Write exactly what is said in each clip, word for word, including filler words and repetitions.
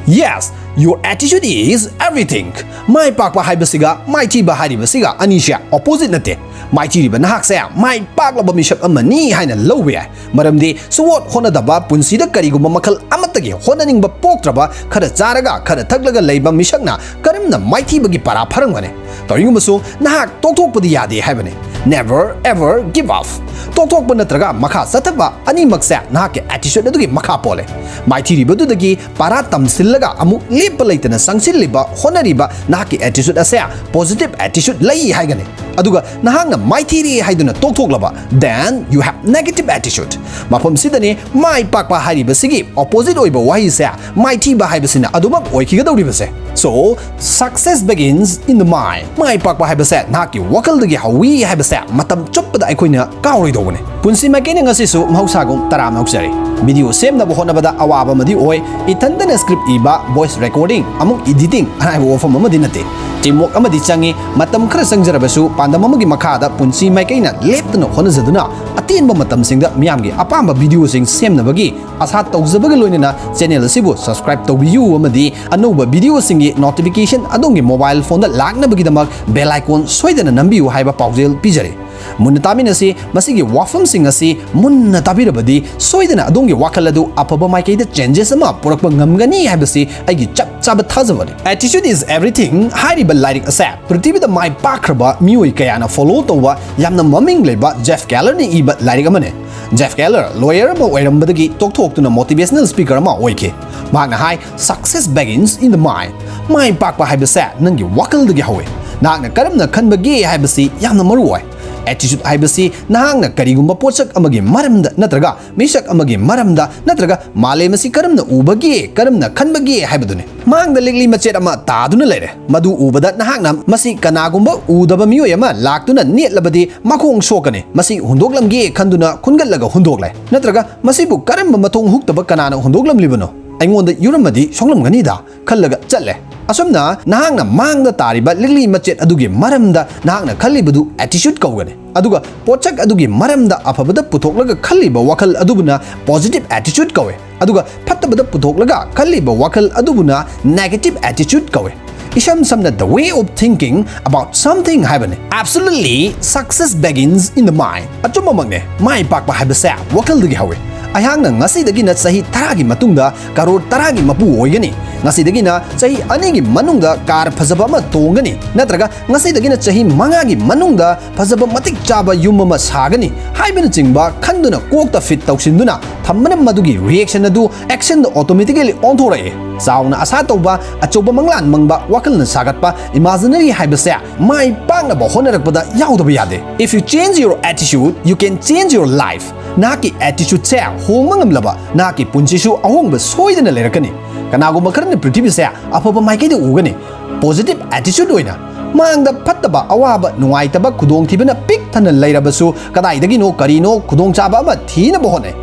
Yes, your attitude is everything. ꯃꯥꯏ ꯄꯥꯛꯄ ꯍꯥꯏꯕꯁꯤꯒ ꯃꯥꯏꯊꯤꯕ ꯍꯥꯏꯔꯤꯕꯁꯤꯒ ꯑꯅꯤꯁꯦ ꯑꯣꯄꯣꯖꯤꯠ ꯅꯠꯇꯦ꯫ ꯃꯥꯏꯊꯤꯔꯤꯕ ꯅꯍꯥꯛꯁꯦ ꯃꯥꯏ ꯄꯥꯛꯂꯕ ꯃꯤꯁꯛ ꯑꯃꯅꯤ ꯍꯥꯏꯅ ꯂꯧꯕ ꯌꯥꯏ꯫ ꯃꯔꯝꯗꯤ ꯁꯨꯡꯍꯣꯠ ꯍꯣꯠꯅꯗꯕ, ꯄꯨꯟꯁꯤꯗ ꯀꯔꯤꯒꯨꯝꯕ ꯃꯈꯜ ꯑꯃꯠꯇꯒꯤ ꯍꯣꯠꯅꯅꯤꯡꯕ ꯄꯣꯛꯇ꯭ꯔꯕ, ꯈꯔ ꯆꯥꯔꯒ ꯈꯔ ꯊꯛꯂꯒ ꯂꯩꯕ ꯃꯤꯁꯛꯅ ꯀꯔꯝꯅ ꯃꯥꯏꯊꯤꯕꯒꯤ ꯄꯔꯥ ꯐꯪꯒꯅꯤ? ꯇꯧꯏꯒꯨꯝꯕꯁꯨ ꯅꯍꯥꯛ ꯇꯣꯛꯊꯣꯛꯄꯗꯤ ꯌꯥꯗꯦ ꯍꯥꯏꯕꯅꯤ꯫ Never ever give up. ꯇꯣꯛꯊꯣꯛꯄ ꯅꯠꯇ꯭ꯔꯒ ꯃꯈꯥ ꯆꯠꯊꯕ ꯑꯅꯤꯃꯛꯁꯦ ꯅꯍꯥꯛꯀꯤ attitude ꯑꯗꯨꯒꯤ ꯃꯈꯥ ꯄꯣꯜꯂꯦ꯫ ꯃꯥꯏꯊꯤꯔꯤꯕꯗꯨꯗꯒꯤ ꯄꯔꯥ ꯇꯝꯁꯤꯜꯂꯒ ꯑꯃꯨꯛ ꯂꯦꯞꯄ ꯂꯩꯇꯅ ꯆꯪꯁꯤꯜꯂꯤꯕ, ꯍꯣꯠꯅꯔꯤꯕ ꯅꯍꯥꯛꯀꯤ attitude ꯑꯁꯦ positive attitude ꯂꯩ ꯍꯥꯏꯒꯅꯤ꯫ ꯑꯗꯨꯒ ꯅꯍꯥꯛꯅ ꯃꯥꯏꯊꯤꯔꯦ ꯍꯥꯏꯗꯨꯅ ꯇꯣꯛꯊꯣꯛꯂꯕ, then you have negative attitude. ꯃꯐꯝꯁꯤꯗꯅꯤ ꯃꯥꯏ ꯄꯥꯛꯄ ꯍꯥꯏꯔꯤꯕꯁꯤꯒꯤ ꯑꯣꯄꯣꯖꯤꯠ ꯑꯣꯏꯕ ꯋꯥꯍꯩꯁꯦ ꯃꯥꯏꯊꯤꯕ ꯍꯥꯏꯕꯁꯤꯅ ꯑꯗꯨꯃꯛ ꯑꯣꯏꯈꯤꯒꯗꯧꯔꯤꯕꯁꯦ꯫ So, success begins in the mind. ꯃꯥꯏ ꯄꯥꯛꯄ ꯍꯥꯏꯕꯁꯦ ꯅꯍꯥꯛꯀꯤ ꯋꯥꯈꯜꯗꯒꯤ ꯍꯧꯏ ꯍꯥꯏꯕꯁꯦ ꯃꯇꯝ ꯆꯨꯞꯄꯗ ꯑꯩꯈꯣꯏꯅ ꯀꯥꯎꯔꯣꯏꯗꯧꯕꯅꯤ꯫ ꯄꯨꯟꯁꯤ ꯃꯥꯏꯀꯩꯅ ꯉꯁꯤꯁꯨ ꯃꯍꯧꯁꯥꯒꯨꯝ ꯇꯔꯥꯝꯅ ꯑꯣꯛꯆꯔꯤ꯫ ꯚꯤꯗꯤꯑꯣ ꯁꯦꯝꯅꯕ ꯍꯣꯠꯅꯕꯗ ꯑꯋꯥꯕ ꯑꯃꯗꯤ ꯑꯣꯏ꯫ ꯏꯊꯟꯇꯅ script ꯏꯕ, voice recording, ꯑꯃꯨꯛ editing ꯑꯔꯥꯏꯕ ꯋꯥꯐꯝ ꯑꯃꯗꯤ ꯅꯠꯇꯦ꯫ Teamwork ꯑꯃꯗꯤ ꯆꯪꯏ꯫ ꯃꯇꯝ ꯈꯔ ꯆꯪꯖꯔꯕꯁꯨ ꯄꯥꯟꯗꯝ ꯑꯃꯒꯤ ꯃꯈꯥꯗ ꯄꯨꯟꯁꯤ ꯃꯥꯏꯀꯩꯅ ꯂꯦꯞꯇꯅ ꯍꯣꯠꯅꯖꯗꯨꯅ ꯑꯇꯦꯟꯕ ꯃꯇꯝꯁꯤꯡꯗ ꯃꯤꯌꯥꯝꯒꯤ ꯑꯄꯥꯝꯕ ꯚꯤꯗꯤꯑꯣꯁꯤꯡ ꯁꯦꯝꯅꯕꯒꯤ ꯑꯁꯥ ꯇꯧꯖꯕꯒ ꯂꯣꯏꯅꯅ channel ꯑꯁꯤꯕꯨ subscribe ꯇꯧꯕꯤꯌꯨ ꯑꯃꯗꯤ ꯑꯅꯧꯕ ꯚꯤꯗꯤꯑꯣꯁꯤꯡꯒꯤ notification ꯑꯗꯣꯝꯒꯤ mobile phoneꯗ ꯂꯥꯛꯅꯕꯒꯤꯗꯃꯛ bell icon ꯁꯣꯏꯗꯅ ꯅꯝꯕꯤꯌꯨ ꯍꯥꯏꯕ ꯄꯥꯎꯖꯦꯜ ꯄꯤꯖꯔꯤ꯫ ꯃꯨꯟꯅ ꯇꯥꯃꯤꯟꯅꯁꯤ꯫ ꯃꯁꯤꯒꯤ ꯋꯥꯐꯝꯁꯤꯡ ꯑꯁꯤ ꯃꯨꯟꯅ ꯇꯥꯕꯤꯔꯕꯗꯤ ꯁꯣꯏꯗꯅ ꯑꯗꯣꯝꯒꯤ ꯋꯥꯈꯜ ꯑꯗꯨ ꯑꯐꯕ ꯃꯥꯏꯀꯩꯗ changes ꯑꯃ ꯄꯨꯔꯛꯄ ꯉꯝꯒꯅꯤ ꯍꯥꯏꯕꯁꯤ ꯑꯩꯒꯤ ꯆꯞ ꯆꯥꯕ ꯊꯥꯖꯕꯅꯤ꯫ Attitude is Everything ꯍꯥꯏꯔꯤꯕ ꯂꯥꯏꯔꯤꯛ ꯑꯁꯦ ꯄ꯭ꯔꯤꯊꯤꯕꯤꯗ ꯃꯥꯏ ꯄꯥꯛꯈ꯭ꯔꯕ ꯃꯤꯑꯣꯏ ꯀꯌꯥꯅ follow ꯇꯧꯕ ꯌꯥꯝꯅ ꯃꯃꯤꯡ ꯂꯩꯕ Jeff Kellerꯅ ꯏꯕ ꯂꯥꯏꯔꯤꯛ ꯑꯃꯅꯤ꯫ Jeff Keller lawyer ꯑꯃ ꯑꯣꯏꯔꯝꯕꯗꯒꯤ ꯇꯣꯛꯊꯣꯛꯇꯨꯅ motivational speaker ꯑꯃ ꯑꯣꯏꯈꯤ꯫ ꯃꯍꯥꯛꯅ ꯍꯥꯏ, "Success begins in the mind." ꯃꯥꯏ ꯄꯥꯛꯄ ꯍꯥꯏꯕꯁꯦ ꯅꯪꯒꯤ ꯋꯥꯈꯜꯗꯒꯤ ꯍꯧꯏ꯫ ꯅꯍꯥꯛꯅ ꯀꯔꯝꯅ ꯈꯟꯕꯒꯦ ꯍꯥꯏꯕꯁꯤ ꯌꯥꯝꯅ ꯃꯔꯨ ꯑꯣꯏ꯫ Attitude ꯍꯥꯏꯕꯁꯤ ꯅꯍꯥꯛꯅ ꯀꯔꯤꯒꯨꯝꯕ ꯄꯣꯠꯁꯛ ꯑꯃꯒꯤ ꯃꯔꯝꯗ ꯅꯠꯇ꯭ꯔꯒ ꯃꯤꯁꯛ ꯑꯃꯒꯤ ꯃꯔꯝꯗ ꯅꯠꯇ꯭ꯔꯒ ꯃꯥꯂꯦꯝ ꯑꯁꯤ ꯀꯔꯝꯅ ꯎꯕꯒꯦ, ꯀꯔꯝꯅ ꯈꯟꯕꯒꯦ ꯍꯥꯏꯕꯗꯨꯅꯤ꯫ ꯃꯥꯡꯗ ꯂꯤꯛꯂꯤ ꯃꯆꯦꯠ ꯑꯃ ꯇꯥꯗꯨꯅ ꯂꯩꯔꯦ꯫ ꯃꯗꯨ ꯎꯕꯗ ꯅꯍꯥꯛꯅ ꯃꯁꯤ ꯀꯅꯥꯒꯨꯝꯕ ꯎꯗꯕ ꯃꯤꯑꯣꯏ ꯑꯃ ꯂꯥꯛꯇꯨꯅ ꯅꯦꯠꯂꯕꯗꯤ ꯃꯈꯣꯡ ꯁꯣꯛꯀꯅꯤ꯫ ꯃꯁꯤ ꯍꯨꯟꯗꯣꯛꯂꯝꯒꯦ ꯈꯟꯗꯨꯅ ꯈꯨꯟꯒꯠꯂꯒ ꯍꯨꯟꯗꯣꯛꯂꯦ꯫ ꯅꯠꯇ꯭ꯔꯒ ꯃꯁꯤꯕꯨ ꯀꯔꯝꯕ ꯃꯊꯣꯡ ꯍꯨꯛꯇꯕ ꯀꯅꯥꯅ ꯍꯨꯟꯗꯣꯛꯂꯝꯂꯤꯕꯅꯣ? ꯑꯩꯉꯣꯟꯗ ꯌꯨꯔꯝꯃꯗꯤ ꯁꯣꯛꯂꯝꯒꯅꯤꯗ ꯈꯜꯂꯒ ꯆꯠꯂꯦ꯫ ꯑꯁꯨꯝꯅ ꯅꯍꯥꯛꯅ ꯃꯥꯡꯗ ꯇꯥꯔꯤꯕ ꯂꯤꯛꯂꯤ ꯃꯆꯦꯠ ꯑꯗꯨꯒꯤ ꯃꯔꯝꯗ ꯅꯍꯥꯛꯅ ꯈꯜꯂꯤꯕꯗꯨ attitude ꯀꯧꯒꯅꯤ꯫ ꯑꯗꯨꯒ ꯄꯣꯠꯁꯛ ꯑꯗꯨꯒꯤ ꯃꯔꯝꯗ ꯑꯐꯕꯗ ꯄꯨꯊꯣꯛꯂꯒ ꯈꯜꯂꯤꯕ ꯋꯥꯈꯜ ꯑꯗꯨꯕꯨꯅ positive attitude ꯀꯧꯏ꯫ ꯑꯗꯨꯒ ꯐꯠꯇꯕꯗ ꯄꯨꯊꯣꯛꯂꯒ ꯈꯜꯂꯤꯕ ꯋꯥꯈꯜ ꯑꯗꯨꯕꯨꯅ negative attitude ꯀꯧꯏ꯫ ꯏꯁꯝ ꯁꯝꯅ, the way of thinking about something ꯍꯥꯏꯕꯅꯤ꯫ Absolutely, success begins in the mind. ꯑꯆꯨꯝꯕꯃꯛꯅꯦ, ꯃꯥꯏ ꯄꯥꯛꯄ ꯍꯥꯏꯕꯁꯦ ꯋꯥꯈꯜꯗꯒꯤ ꯍꯧꯏ꯫ ꯑꯩꯍꯥꯛꯅ ꯉꯁꯤꯗꯒꯤꯅ ꯆꯍꯤ ꯇꯔꯥꯒꯤ ꯃꯇꯨꯡꯗ ꯀꯔꯣꯔ ꯇꯔꯥꯒꯤ ꯃꯄꯨ ꯑꯣꯏꯒꯅꯤ, ꯉꯁꯤꯗꯒꯤꯅ ꯆꯍꯤ ꯑꯅꯤꯒꯤ ꯃꯅꯨꯡꯗ ꯀꯥꯔ ꯐꯖꯕ ꯑꯃ ꯇꯣꯡꯒꯅꯤ, ꯅꯠꯇ꯭ꯔꯒ ꯉꯁꯤꯗꯒꯤꯅ ꯆꯍꯤ ꯃꯉꯥꯒꯤ ꯃꯅꯨꯡꯗ ꯐꯖꯕ ꯃꯇꯤꯛ ꯆꯥꯕ ꯌꯨꯝ ꯑꯃ ꯁꯥꯒꯅꯤ ꯍꯥꯏꯕꯅꯆꯤꯡꯕ ꯈꯟꯗꯨꯅ ꯀꯣꯛꯇ ꯐꯤꯠ ꯇꯧꯁꯤꯟꯗꯨꯅ ꯊꯝꯕꯅ ꯃꯗꯨꯒꯤ ꯔꯤꯑꯦꯛꯁꯟ ꯑꯗꯨ ꯑꯦꯛꯁꯟꯗ ꯑꯣꯇꯣꯃꯦꯇꯤꯀꯦꯂꯤ ꯑꯣꯟꯊꯣꯔꯛꯏ꯫ ꯆꯥꯎꯅ ꯑꯁꯥ ꯇꯧꯕ, ꯑꯆꯧꯕ ꯃꯪꯂꯥꯟ ꯃꯪꯕ, ꯋꯥꯈꯜꯅ ꯁꯥꯒꯠꯄ, ꯏꯃꯥꯖꯤꯅꯔꯤ ꯍꯥꯏꯕꯁꯦ ꯃꯥꯏ ꯄꯥꯛꯅꯕ ꯍꯣꯠꯅꯔꯛꯄꯗ ꯌꯥꯎꯗꯕ ꯌꯥꯗꯦ꯫ If you change your attitude, you can change your life. ꯅꯍꯥꯛꯀꯤ ꯑꯦꯇꯤꯆꯨꯠꯁꯦ ꯍꯣꯡꯕ ꯉꯝꯂꯕ, ꯅꯍꯥꯛꯀꯤ ꯄꯨꯟꯁꯤꯁꯨ ꯑꯍꯣꯡꯕ ꯁꯣꯏꯗꯅ ꯂꯩꯔꯛꯀꯅꯤ꯫ ꯀꯅꯥꯒꯨꯝꯕ ꯈꯔꯅ ꯄ꯭ꯔꯤꯊꯤꯕꯤꯁꯦ ꯑꯐꯕ ꯃꯥꯏꯀꯩꯗ ꯎꯒꯅꯤ꯫ ꯄꯣꯖꯤꯇꯤꯚ ꯑꯦꯇꯤꯆꯨꯠ ꯑꯣꯏꯅ ꯃꯥꯡꯗ ꯐꯠꯇꯕ, ꯑꯋꯥꯕ, ꯅꯨꯡꯉꯥꯏꯇꯕ, ꯈꯨꯗꯣꯡꯊꯤꯕꯅ ꯄꯤꯛ ꯊꯟꯅ ꯂꯩꯔꯕꯁꯨ ꯀꯗꯥꯏꯗꯒꯤꯅꯣ ꯀꯔꯤꯅꯣ ꯈꯨꯗꯣꯡꯆꯥꯕ ꯑꯃ ꯊꯤꯅꯕ ꯍꯣꯠꯅꯩ꯫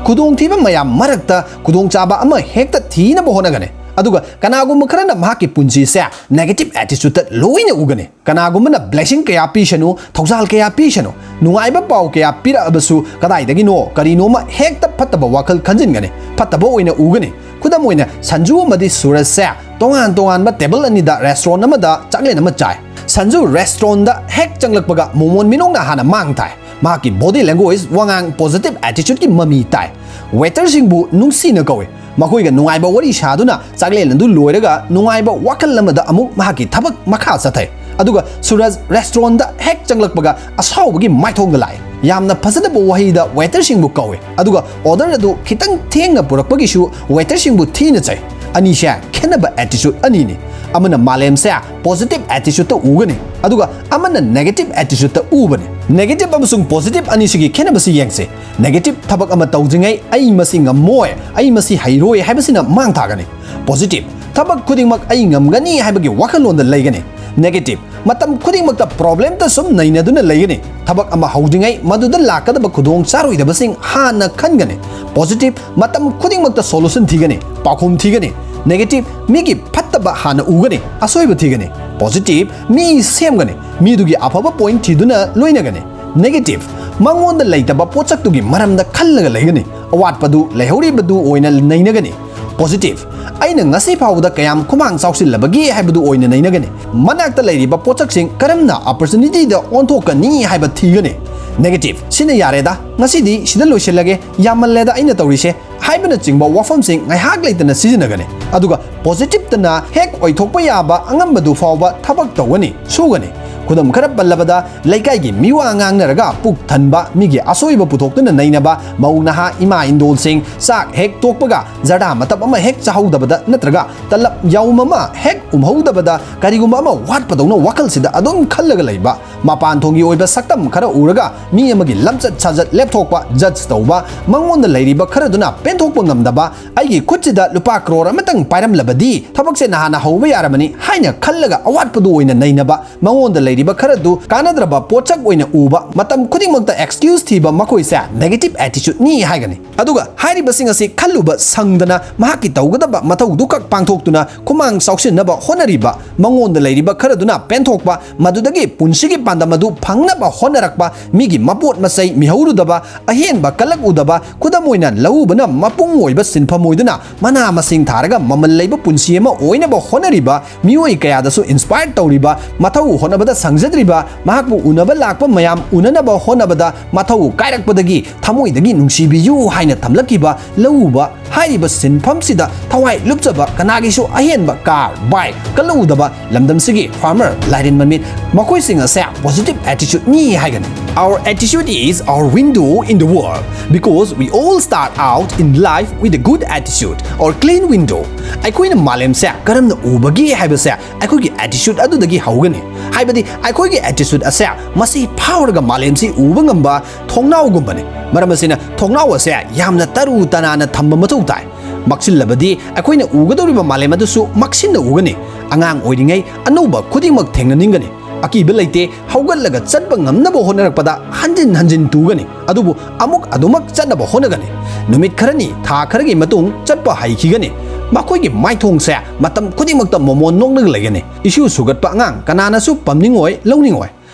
ꯈꯨꯗꯣꯡꯊꯤꯕ ꯃꯌꯥꯝ ꯃꯔꯛꯇ ꯈꯨꯗꯣꯡꯆꯥꯕ ꯑꯃ ꯍꯦꯛꯇ ꯊꯤꯅꯕ ꯍꯣꯠꯅꯒꯅꯤ꯫ ꯑꯗꯨꯒ ꯀꯅꯥꯒꯨꯝꯕ ꯈꯔꯅ ꯃꯍꯥꯛꯀꯤ ꯄꯨꯟꯁꯤꯁꯦ ꯅꯦꯒꯦꯇꯤꯚ ꯑꯦꯇꯤꯆꯨꯠꯇ ꯂꯣꯏꯅ ꯎꯒꯅꯤ꯫ ꯀꯅꯥꯒꯨꯝꯕꯅ ꯕ꯭ꯂꯦꯁꯤꯡ ꯀꯌꯥ ꯄꯤꯁꯅꯨ, ꯊꯧꯖꯥꯜ ꯀꯌꯥ ꯄꯤꯁꯅꯨ, ꯅꯨꯡꯉꯥꯏꯕ ꯄꯥꯎ ꯀꯌꯥ ꯄꯤꯔꯛꯑꯕꯁꯨ ꯀꯗꯥꯏꯗꯒꯤꯅꯣ ꯀꯔꯤꯅꯣꯃ ꯍꯦꯛꯇ ꯐꯠꯇꯕ ꯋꯥꯈꯜ ꯈꯟꯖꯤꯟꯒꯅꯤ, ꯐꯠꯇꯕ ꯑꯣꯏꯅ ꯎꯒꯅꯤ꯫ ꯈꯨꯗꯝ ꯑꯣꯏꯅ, ꯁꯟꯖꯨ ꯑꯃꯗꯤ ꯁꯨꯔꯖꯁꯦ ꯇꯣꯉꯥꯟ ꯇꯣꯉꯥꯟꯕ ꯇꯦꯕꯜ ꯑꯅꯤꯗ ꯔꯦꯁꯇꯨꯔꯦꯟ ꯑꯃꯗ ꯆꯥꯛꯂꯦꯟ ꯑꯃ ꯆꯥꯏ꯫ ꯁꯟꯖꯨ ꯔꯦꯁꯇꯨꯔꯦꯟꯗ ꯍꯦꯛ ꯆꯪꯂꯛꯄꯒ ꯃꯣꯃꯣꯟ ꯃꯤꯅꯣꯛꯅ ꯍꯥꯟꯅ ꯃꯥꯡ ꯊꯥꯏ꯫ ꯃꯍꯥꯛꯀꯤ ꯕꯣꯗꯤ ꯂꯦꯡꯒ꯭ꯋꯦꯖ, ꯋꯥꯉꯥꯡ, ꯄꯣꯖꯤꯇꯤꯚ ꯑꯦꯇꯤꯆꯨꯠꯀꯤ ꯃꯃꯤ ꯇꯥꯏ꯫ ꯋꯦꯇꯔꯁꯤꯡꯕꯨ ꯅꯨꯡꯁꯤꯅ ꯀꯧꯏ꯫ ꯃꯈꯣꯏꯒ ꯅꯨꯡꯉꯥꯏꯕ ꯋꯥꯔꯤ ꯁꯥꯗꯨꯅ ꯆꯥꯛꯂꯦꯟ ꯑꯗꯨ ꯂꯣꯏꯔꯒ ꯅꯨꯡꯉꯥꯏꯕ ꯋꯥꯈꯜ ꯑꯃꯗ ꯑꯃꯨꯛ ꯃꯍꯥꯛꯀꯤ ꯊꯕꯛ ꯃꯈꯥ ꯆꯠꯊꯩ꯫ ꯑꯗꯨꯒ ꯁꯨꯔꯖ ꯔꯦꯁꯇꯨꯔꯦꯟꯗ ꯍꯦꯛ ꯆꯪꯂꯛꯄꯒ ꯑꯁꯥꯎꯕꯒꯤ ꯃꯥꯏꯊꯣꯡꯗ ꯂꯥꯛꯏ꯫ ꯌꯥꯝꯅ ꯐꯖꯗꯕ ꯋꯥꯍꯩꯗ ꯋꯦꯇꯔꯁꯤꯡꯕꯨ ꯀꯧꯏ, ꯑꯗꯨꯒ ꯑꯣꯔꯗꯔ ꯑꯗꯨ ꯈꯤꯇꯪ ꯊꯦꯡꯅ ꯄꯨꯔꯛꯄꯒꯤꯁꯨ ꯋꯦꯇꯔꯁꯤꯡꯕꯨ ꯊꯤꯅ ꯆꯩ꯫ ꯑꯅꯤꯁꯦ ꯈꯦꯠꯅꯕ ꯑꯦꯇꯤꯆꯨꯠ ꯑꯅꯤꯅꯤ꯫ ꯑꯃꯅ ꯃꯥꯂꯦꯝꯁꯦ ꯄꯣꯖꯤꯇꯤꯚ ꯑꯦꯇꯤꯆꯨꯠꯇ ꯎꯒꯅꯤ, ꯑꯗꯨꯒ ꯑꯃꯅ ꯅꯦꯒꯦꯇꯤꯚ ꯑꯦꯇꯤꯆꯨꯠꯇ ꯎꯕꯅꯤ꯫ ꯅꯦꯒꯦꯇꯤꯚ ꯑꯃꯁꯨꯡ ꯄꯣꯖꯤꯇꯤꯚ ꯑꯅꯤꯁꯤꯒꯤ ꯈꯦꯠꯅꯕꯁꯤ ꯌꯦꯡꯁꯤ꯫ ꯅꯦꯒꯦꯇꯤꯚ ꯊꯕꯛ ꯑꯃ ꯇꯧꯗ꯭ꯔꯤꯉꯩ "ꯑꯩ ꯃꯁꯤ ꯉꯝꯃꯣꯏ, ꯑꯩ ꯃꯁꯤ ꯍꯩꯔꯣꯏ" ꯍꯥꯏꯕꯁꯤꯅ ꯃꯥꯡ ꯊꯥꯒꯅꯤ꯫ ꯄꯣꯖꯤꯇꯤꯚ ꯊꯕꯛ ꯈꯨꯗꯤꯡꯃꯛ "ꯑꯩ ꯉꯝꯒꯅꯤ" ꯍꯥꯏꯕꯒꯤ ꯋꯥꯈꯜꯂꯣꯟꯗ ꯂꯩꯒꯅꯤ꯫ ꯅꯦꯒꯦꯇꯤꯚ ꯃꯇꯝ ꯈꯨꯗꯤꯡꯃꯛꯇ ꯄ꯭ꯔꯣꯕ꯭ꯂꯦꯝꯇ ꯁꯨꯝ ꯅꯩꯅꯗꯨꯅ ꯂꯩꯒꯅꯤ꯫ ꯊꯕꯛ ꯑꯃ ꯍꯧꯗ꯭ꯔꯤꯉꯩ ꯃꯗꯨꯗ ꯂꯥꯛꯀꯗꯕ ꯈꯨꯗꯣꯡ ꯆꯥꯔꯣꯏꯗꯕꯁꯤꯡ ꯍꯥꯟꯅ ꯈꯟꯒꯅꯤ꯫ ꯄꯣꯖꯤꯇꯤꯚ ꯃꯇꯝ ꯈꯨꯗꯤꯡꯃꯛꯇ ꯁꯣꯂꯨꯁꯟ ꯊꯤꯒꯅꯤ, ꯄꯥꯎꯈꯨꯝ ꯊꯤꯒꯅꯤ꯫ ꯅꯦꯒꯦꯇꯤꯚ ꯃꯤꯒꯤ ꯐꯠꯇꯕ ꯍꯥꯟꯅ ꯎꯒꯅꯤ, ꯑꯁꯣꯏꯕ ꯊꯤꯒꯅꯤ꯫ ꯄꯣꯖꯤꯇꯤꯚ ꯃꯤ ꯁꯦꯝꯒꯅꯤ, ꯃꯤꯗꯨꯒꯤ ꯑꯐꯕ ꯄꯣꯏꯟꯠ ꯊꯤꯗꯨꯅ ꯂꯣꯏꯅꯒꯅꯤ꯫ ꯅꯦꯒꯦꯇꯤꯚ ꯃꯉꯣꯟꯗ ꯂꯩꯇꯕ ꯄꯣꯠꯁꯛꯇꯨꯒꯤ ꯃꯔꯝꯗ ꯈꯜꯂꯒ ꯂꯩꯒꯅꯤ꯫ ꯑꯋꯥꯠꯄꯗꯨ ꯂꯩꯍꯧꯔꯤꯕꯗꯨ ꯑꯣꯏꯅ ꯅꯩꯅꯒꯅꯤ꯫ ꯄꯣꯖꯤꯇꯤꯚ, ꯑꯩꯅ ꯉꯁꯤ ꯐꯥꯎꯕꯗ ꯀꯌꯥꯝ ꯈꯨꯃꯥꯡ ꯆꯥꯎꯁꯤꯜꯂꯕꯒꯦ ꯍꯥꯏꯕꯗꯨ ꯑꯣꯏꯅ ꯅꯩꯅꯒꯅꯤ꯫ ꯃꯅꯥꯛꯇ ꯂꯩꯔꯤꯕ ꯄꯣꯠꯁꯛꯁꯤꯡ ꯀꯔꯝꯅ ꯑꯣꯄꯣꯔꯆꯨꯅꯤꯇꯤꯗ ꯑꯣꯟꯊꯣꯛꯀꯅꯤ ꯍꯥꯏꯕ ꯊꯤꯒꯅꯤ꯫ ꯅꯦꯒꯦꯇꯤꯚ, ꯁꯤꯅ ꯌꯥꯔꯦꯗ, ꯉꯁꯤꯗꯤ ꯁꯤꯗ ꯂꯣꯏꯁꯤꯜꯂꯒꯦ, ꯌꯥꯝꯃꯜꯂꯦꯗ ꯑꯩꯅ ꯇꯧꯔꯤꯁꯦ ꯍꯥꯏꯕꯅꯆꯤꯡꯕ ꯋꯥꯐꯝꯁꯤꯡ ꯉꯥꯏꯍꯥꯛ ꯂꯩꯇꯅ ꯁꯤꯖꯤꯟꯅꯒꯅꯤ꯫ ꯑꯗꯨꯒ ꯄꯣꯖꯤꯇꯤꯚꯇꯅ ꯍꯦꯛ ꯑꯣꯏꯊꯣꯛꯄ ꯌꯥꯕ ꯑꯉꯝꯕꯗꯨ ꯐꯥꯎꯕ ꯊꯕꯛ ꯇꯧꯒꯅꯤ, ꯁꯨꯒꯅꯤ꯫ ꯈꯨꯗꯝ ꯈꯔ ꯄꯜꯂꯕꯗ, ꯂꯩꯀꯥꯏꯒꯤ ꯃꯤꯋꯥ ꯉꯥꯡꯅꯔꯒ ꯄꯨꯛ ꯊꯟꯕ, ꯃꯤꯒꯤ ꯑꯁꯣꯏꯕ ꯄꯨꯊꯣꯛꯇꯨꯅ ꯅꯩꯅꯕ, ꯃꯧ ꯅꯍꯥ ꯏꯃꯥ ꯏꯟꯗꯣꯜꯁꯤꯡ ꯆꯥꯛ ꯍꯦꯛ ꯇꯣꯛꯄꯒ ꯖꯔꯗꯥ ꯃꯇꯞ ꯑꯃ ꯍꯦꯛ ꯆꯥꯍꯧꯗꯕꯗ ꯅꯠꯇ꯭ꯔꯒ ꯇꯂꯞ ꯌꯥꯎꯝ ꯑꯃ ꯍꯦꯛ ꯎꯝꯍꯧꯗꯕꯗ ꯀꯔꯤꯒꯨꯝꯕ ꯑꯃ ꯋꯥꯠꯄꯗꯧꯅ ꯋꯥꯈꯜꯁꯤꯗ ꯑꯗꯨꯝ ꯈꯜꯂꯒ ꯂꯩꯕ, ꯃꯄꯥꯟ ꯊꯣꯡꯒꯤ ꯑꯣꯏꯕ ꯁꯛꯇꯝ ꯈꯔ ꯎꯔꯒ ꯃꯤ ꯑꯃꯒꯤ ꯂꯝꯆꯠ ꯁꯥꯖꯠ ꯂꯦꯞꯊꯣꯛꯄ, ꯖꯖ ꯇꯧꯕ, ꯃꯉꯣꯟꯗ ꯂꯩꯔꯤꯕ ꯈꯔꯗꯨꯅ ꯄꯦꯟꯊꯣꯛꯄ ꯉꯝꯗꯕ, ꯑꯩꯒꯤ ꯈꯨꯠꯁꯤꯗ ꯂꯨꯄꯥ ꯀ꯭ꯔꯣꯔ ꯑꯃꯇꯪ ꯄꯥꯏꯔꯝꯂꯕꯗꯤ ꯊꯕꯛꯁꯦ ꯅꯍꯥꯟꯅ ꯍꯧꯕ ꯌꯥꯔꯕꯅꯤ ꯍꯥꯏꯅ ꯈꯜꯂꯒ ꯑꯋꯥꯠꯄꯗꯨ ꯑꯣꯏꯅ ꯅꯩꯅꯕ, ꯃꯉꯣꯟꯗ ꯂꯩꯔꯤꯕ ꯈꯔꯗꯨ ꯀꯥꯟꯅꯗ꯭ꯔꯕ ꯄꯣꯠꯁꯛ ꯑꯣꯏꯅ ꯎꯕ, ꯃꯇꯝ ꯈꯨꯗꯤꯡꯃꯛꯇ ꯑꯦꯛꯁꯀ꯭ꯌꯨꯁ ꯊꯤꯕ, ꯃꯈꯣꯏꯁꯦ ꯅꯦꯒꯦꯇꯤꯚ ꯑꯦꯇꯤꯆꯨꯗꯅꯤ ꯍꯥꯏꯒꯅꯤ꯫ ꯑꯗꯨꯒ ꯍꯥꯏꯔꯤꯕꯁꯤꯡ ꯑꯁꯤ ꯈꯜꯂꯨꯕ ꯁꯪꯗꯅ ꯃꯍꯥꯛꯀꯤ ꯇꯧꯒꯗꯕ ꯃꯊꯧꯗꯨꯈꯛ ꯄꯥꯡꯊꯣꯛꯇꯨꯅ ꯈꯨꯃꯥꯡ ꯆꯥꯎꯁꯤꯟꯅꯕ ꯍꯣꯠꯅꯔꯤꯕ, ꯃꯉꯣꯟꯗ ꯂꯩꯔꯤꯕ ꯈꯔꯗꯨꯅ ꯄꯦꯟꯊꯣꯛꯄ, ꯃꯗꯨꯗꯒꯤ ꯄꯨꯟꯁꯤꯒꯤ ꯄꯥꯟꯗꯝ ꯑꯗꯨ ꯐꯪꯅꯕ ꯍꯣꯠꯅꯔꯛꯄ, ꯃꯤꯒꯤ ꯃꯄꯣꯠ ꯃꯆꯩ ꯃꯤꯍꯧꯔꯨꯗꯕ, ꯑꯍꯦꯟꯕ ꯀꯜꯂꯛꯎꯗꯕ, ꯈꯨꯗꯝ ꯑꯣꯏꯅ ꯂꯧꯎꯕꯅ ꯃꯄꯨꯡ ꯑꯣꯏꯕ ꯁꯤꯟꯐꯝ ꯑꯣꯏꯗꯨꯅ ꯃꯅꯥ ꯃꯁꯤꯡ ꯊꯥꯔꯒ ꯃꯃꯜ ꯂꯩꯕ ꯄꯨꯟꯁꯤ ꯑꯃ ꯑꯣꯏꯅꯕ ꯍꯣꯠꯅꯔꯤꯕ, ꯃꯤꯑꯣꯏ ꯀꯌꯥꯗꯁꯨ ꯏꯟꯁꯄꯥꯌꯔ ꯇꯧꯔꯤꯕ, ꯃꯊꯧ ꯍꯣꯠꯅꯕꯗ ꯁꯪꯖꯗ꯭ꯔꯤꯕ, ꯃꯍꯥꯛꯄꯨ ꯎꯅꯕ ꯂꯥꯛꯄ ꯃꯌꯥꯝ ꯎꯅꯅꯕ ꯍꯣꯠꯅꯕꯗ ꯃꯊꯧ ꯀꯥꯏꯔꯛꯄꯗꯒꯤ ꯊꯃꯣꯏꯗꯒꯤ ꯅꯨꯡꯁꯤꯕꯤꯌꯨ ꯍꯥꯏꯅ ꯊꯝꯂꯛꯈꯤꯕ ꯂꯧꯎꯕ ꯍꯥꯏꯔꯤꯕ ꯁꯤꯟꯐꯝꯁꯤꯗ ꯊꯋꯥꯏ ꯂꯨꯞꯆꯕ, ꯀꯅꯥꯒꯤꯁꯨ ꯑꯍꯦꯟꯕ ꯀꯥꯔ, ꯕꯥꯏꯛ ꯀꯜꯂꯛꯎꯗꯕ, ꯂꯝꯗꯝꯁꯤꯒꯤ ꯐꯥꯔꯃꯔ, ꯂꯥꯏꯔꯦꯟ ꯃꯃꯤꯠ, ꯃꯈꯣꯏꯁꯤꯡ ꯑꯁꯦ ꯄꯣꯖꯤꯇꯤꯚ ꯑꯦꯇꯤꯆꯨꯗꯅꯤ ꯍꯥꯏꯒꯅꯤ꯫ Our attitude is our window in the world because we all start out in life with a good attitude or clean window. ꯑꯩꯈꯣꯏꯅ ꯃꯥꯂꯦꯝꯁꯦ ꯀꯔꯝꯅ ꯎꯕꯒꯦ ꯍꯥꯏꯕꯁꯦ ꯑꯩꯈꯣꯏꯒꯤ ꯑꯦꯇꯤꯆꯨꯗ ꯑꯗꯨꯗꯒꯤ ꯍꯧꯒꯅꯤ꯫ ꯍꯥꯏꯕꯗꯤ ꯑꯩꯈꯣꯏꯒꯤ ꯑꯦꯇꯤꯆꯨꯗ ꯑꯁꯦ ꯃꯁꯤ ꯐꯥꯎꯔꯒ ꯃꯥꯂꯦꯝꯁꯤ ꯎꯕ ꯉꯝꯕ ꯊꯣꯡꯅꯥꯎꯒꯨꯝꯕꯅꯤ꯫ ꯃꯔꯝ ꯑꯁꯤꯅ ꯊꯣꯡꯅꯥꯎ ꯑꯁꯦ ꯌꯥꯝꯅ ꯇꯔꯨ ꯇꯅꯥꯟꯅ ꯊꯝꯕ ꯃꯊꯧ ꯇꯥꯏ꯫ ꯃꯛꯁꯤꯜꯂꯕꯗꯤ ꯑꯩꯈꯣꯏꯅ ꯎꯒꯗꯧꯔꯤꯕ ꯃꯥꯂꯦꯝ ꯑꯗꯨꯁꯨ ꯃꯛꯁꯤꯟꯅ ꯎꯒꯅꯤ꯫ ꯑꯉꯥꯡ ꯑꯣꯏꯔꯤꯉꯩ ꯑꯅꯧꯕ ꯈꯨꯗꯤꯡꯃꯛ ꯊꯦꯡꯅꯅꯤꯡꯒꯅꯤ꯫ ꯑꯀꯤꯕ ꯂꯩꯇꯦ, ꯍꯧꯒꯠꯂꯒ ꯆꯠꯄ ꯉꯝꯅꯕ ꯍꯣꯠꯅꯔꯛꯄꯗ ꯍꯟꯖꯤꯟ ꯍꯟꯖꯤꯟ ꯇꯨꯒꯅꯤ, ꯑꯗꯨꯕꯨ ꯑꯃꯨꯛ ꯑꯗꯨꯃꯛ ꯆꯠꯅꯕ ꯍꯣꯠꯅꯒꯅꯤ꯫ ꯅꯨꯃꯤꯠ ꯈꯔꯅꯤ, ꯊꯥ ꯈꯔꯒꯤ ꯃꯇꯨꯡ ꯆꯠꯄ ꯍꯩꯈꯤꯒꯅꯤ꯫ ꯃꯈꯣꯏꯒꯤ ꯃꯥꯏꯊꯣꯡꯁꯦ ꯃꯇꯝ ꯈꯨꯗꯤꯡꯃꯛꯇ ꯃꯣꯃꯣꯟ ꯅꯣꯛꯂꯒ ꯂꯩꯒꯅꯤ꯫ ꯏꯁꯨ ꯁꯨꯒꯠꯄ ꯑꯉꯥꯡ ꯀꯅꯥꯅꯁꯨ ꯄꯝꯅꯤꯡꯉꯣꯏ, ꯂꯧꯅꯤꯡꯉꯣꯏ꯫